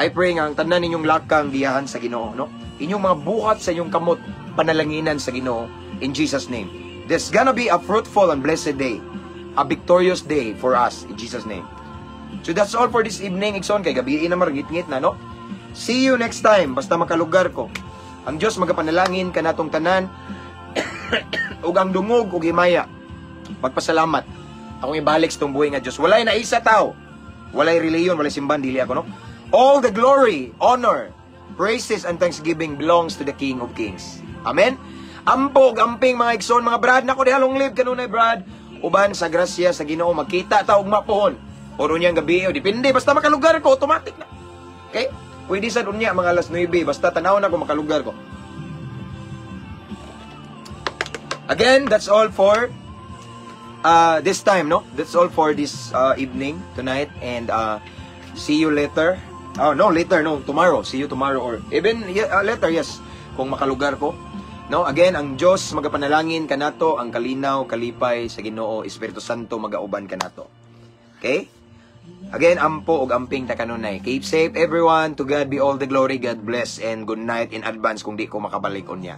I pray nga ang tanan ninyong lakang giyahan sa Ginoo, no? Inyong mga buhat sa inyong kamot panalanginan sa Ginoo, in Jesus' name. There's gonna be a fruitful and blessed day, a victorious day for us, in Jesus' name. So that's all for this evening, igsoon, kay gabi na marangit-ngit na, no? See you next time, basta makalugar ko. Ang Dios magapanalangin kanatong tanan ug ang dungog ug himaya. Pagpasalamat. Akong ibalik sa buhi nga Dios. Walay na isa tao. Walay reliyon, walay simbahan, dili ako, no. All the glory, honor, Praises and thanksgiving belongs to the King of Kings. Amen? Ampo ug amping, mga igsoon, mga brad, nako diha, long live kanunay, brad. Uban sa grasya sa Ginoo, magkita ta ugma pohon. Or unyang gabi, o depende, basta makalugar ko, automatic na. Okay? Pwede sa unya mga alas 9, basta tanaw na ko makalugar ko. Again, that's all for this time, no? That's all for this evening, tonight, and see you later. Oh, no, later, no, tomorrow. See you tomorrow or even, yeah, later, yes, kung makalugar ko. No, again, ang Diyos magapanalangin kanato, ang kalinaw, kalipay sa Ginoo, Espiritu Santo magauban kanato. Okay? Again, ampo ug amping ta kanunay. Keep safe, everyone. To God be all the glory. God bless and good night in advance kung di ko makabalik unya.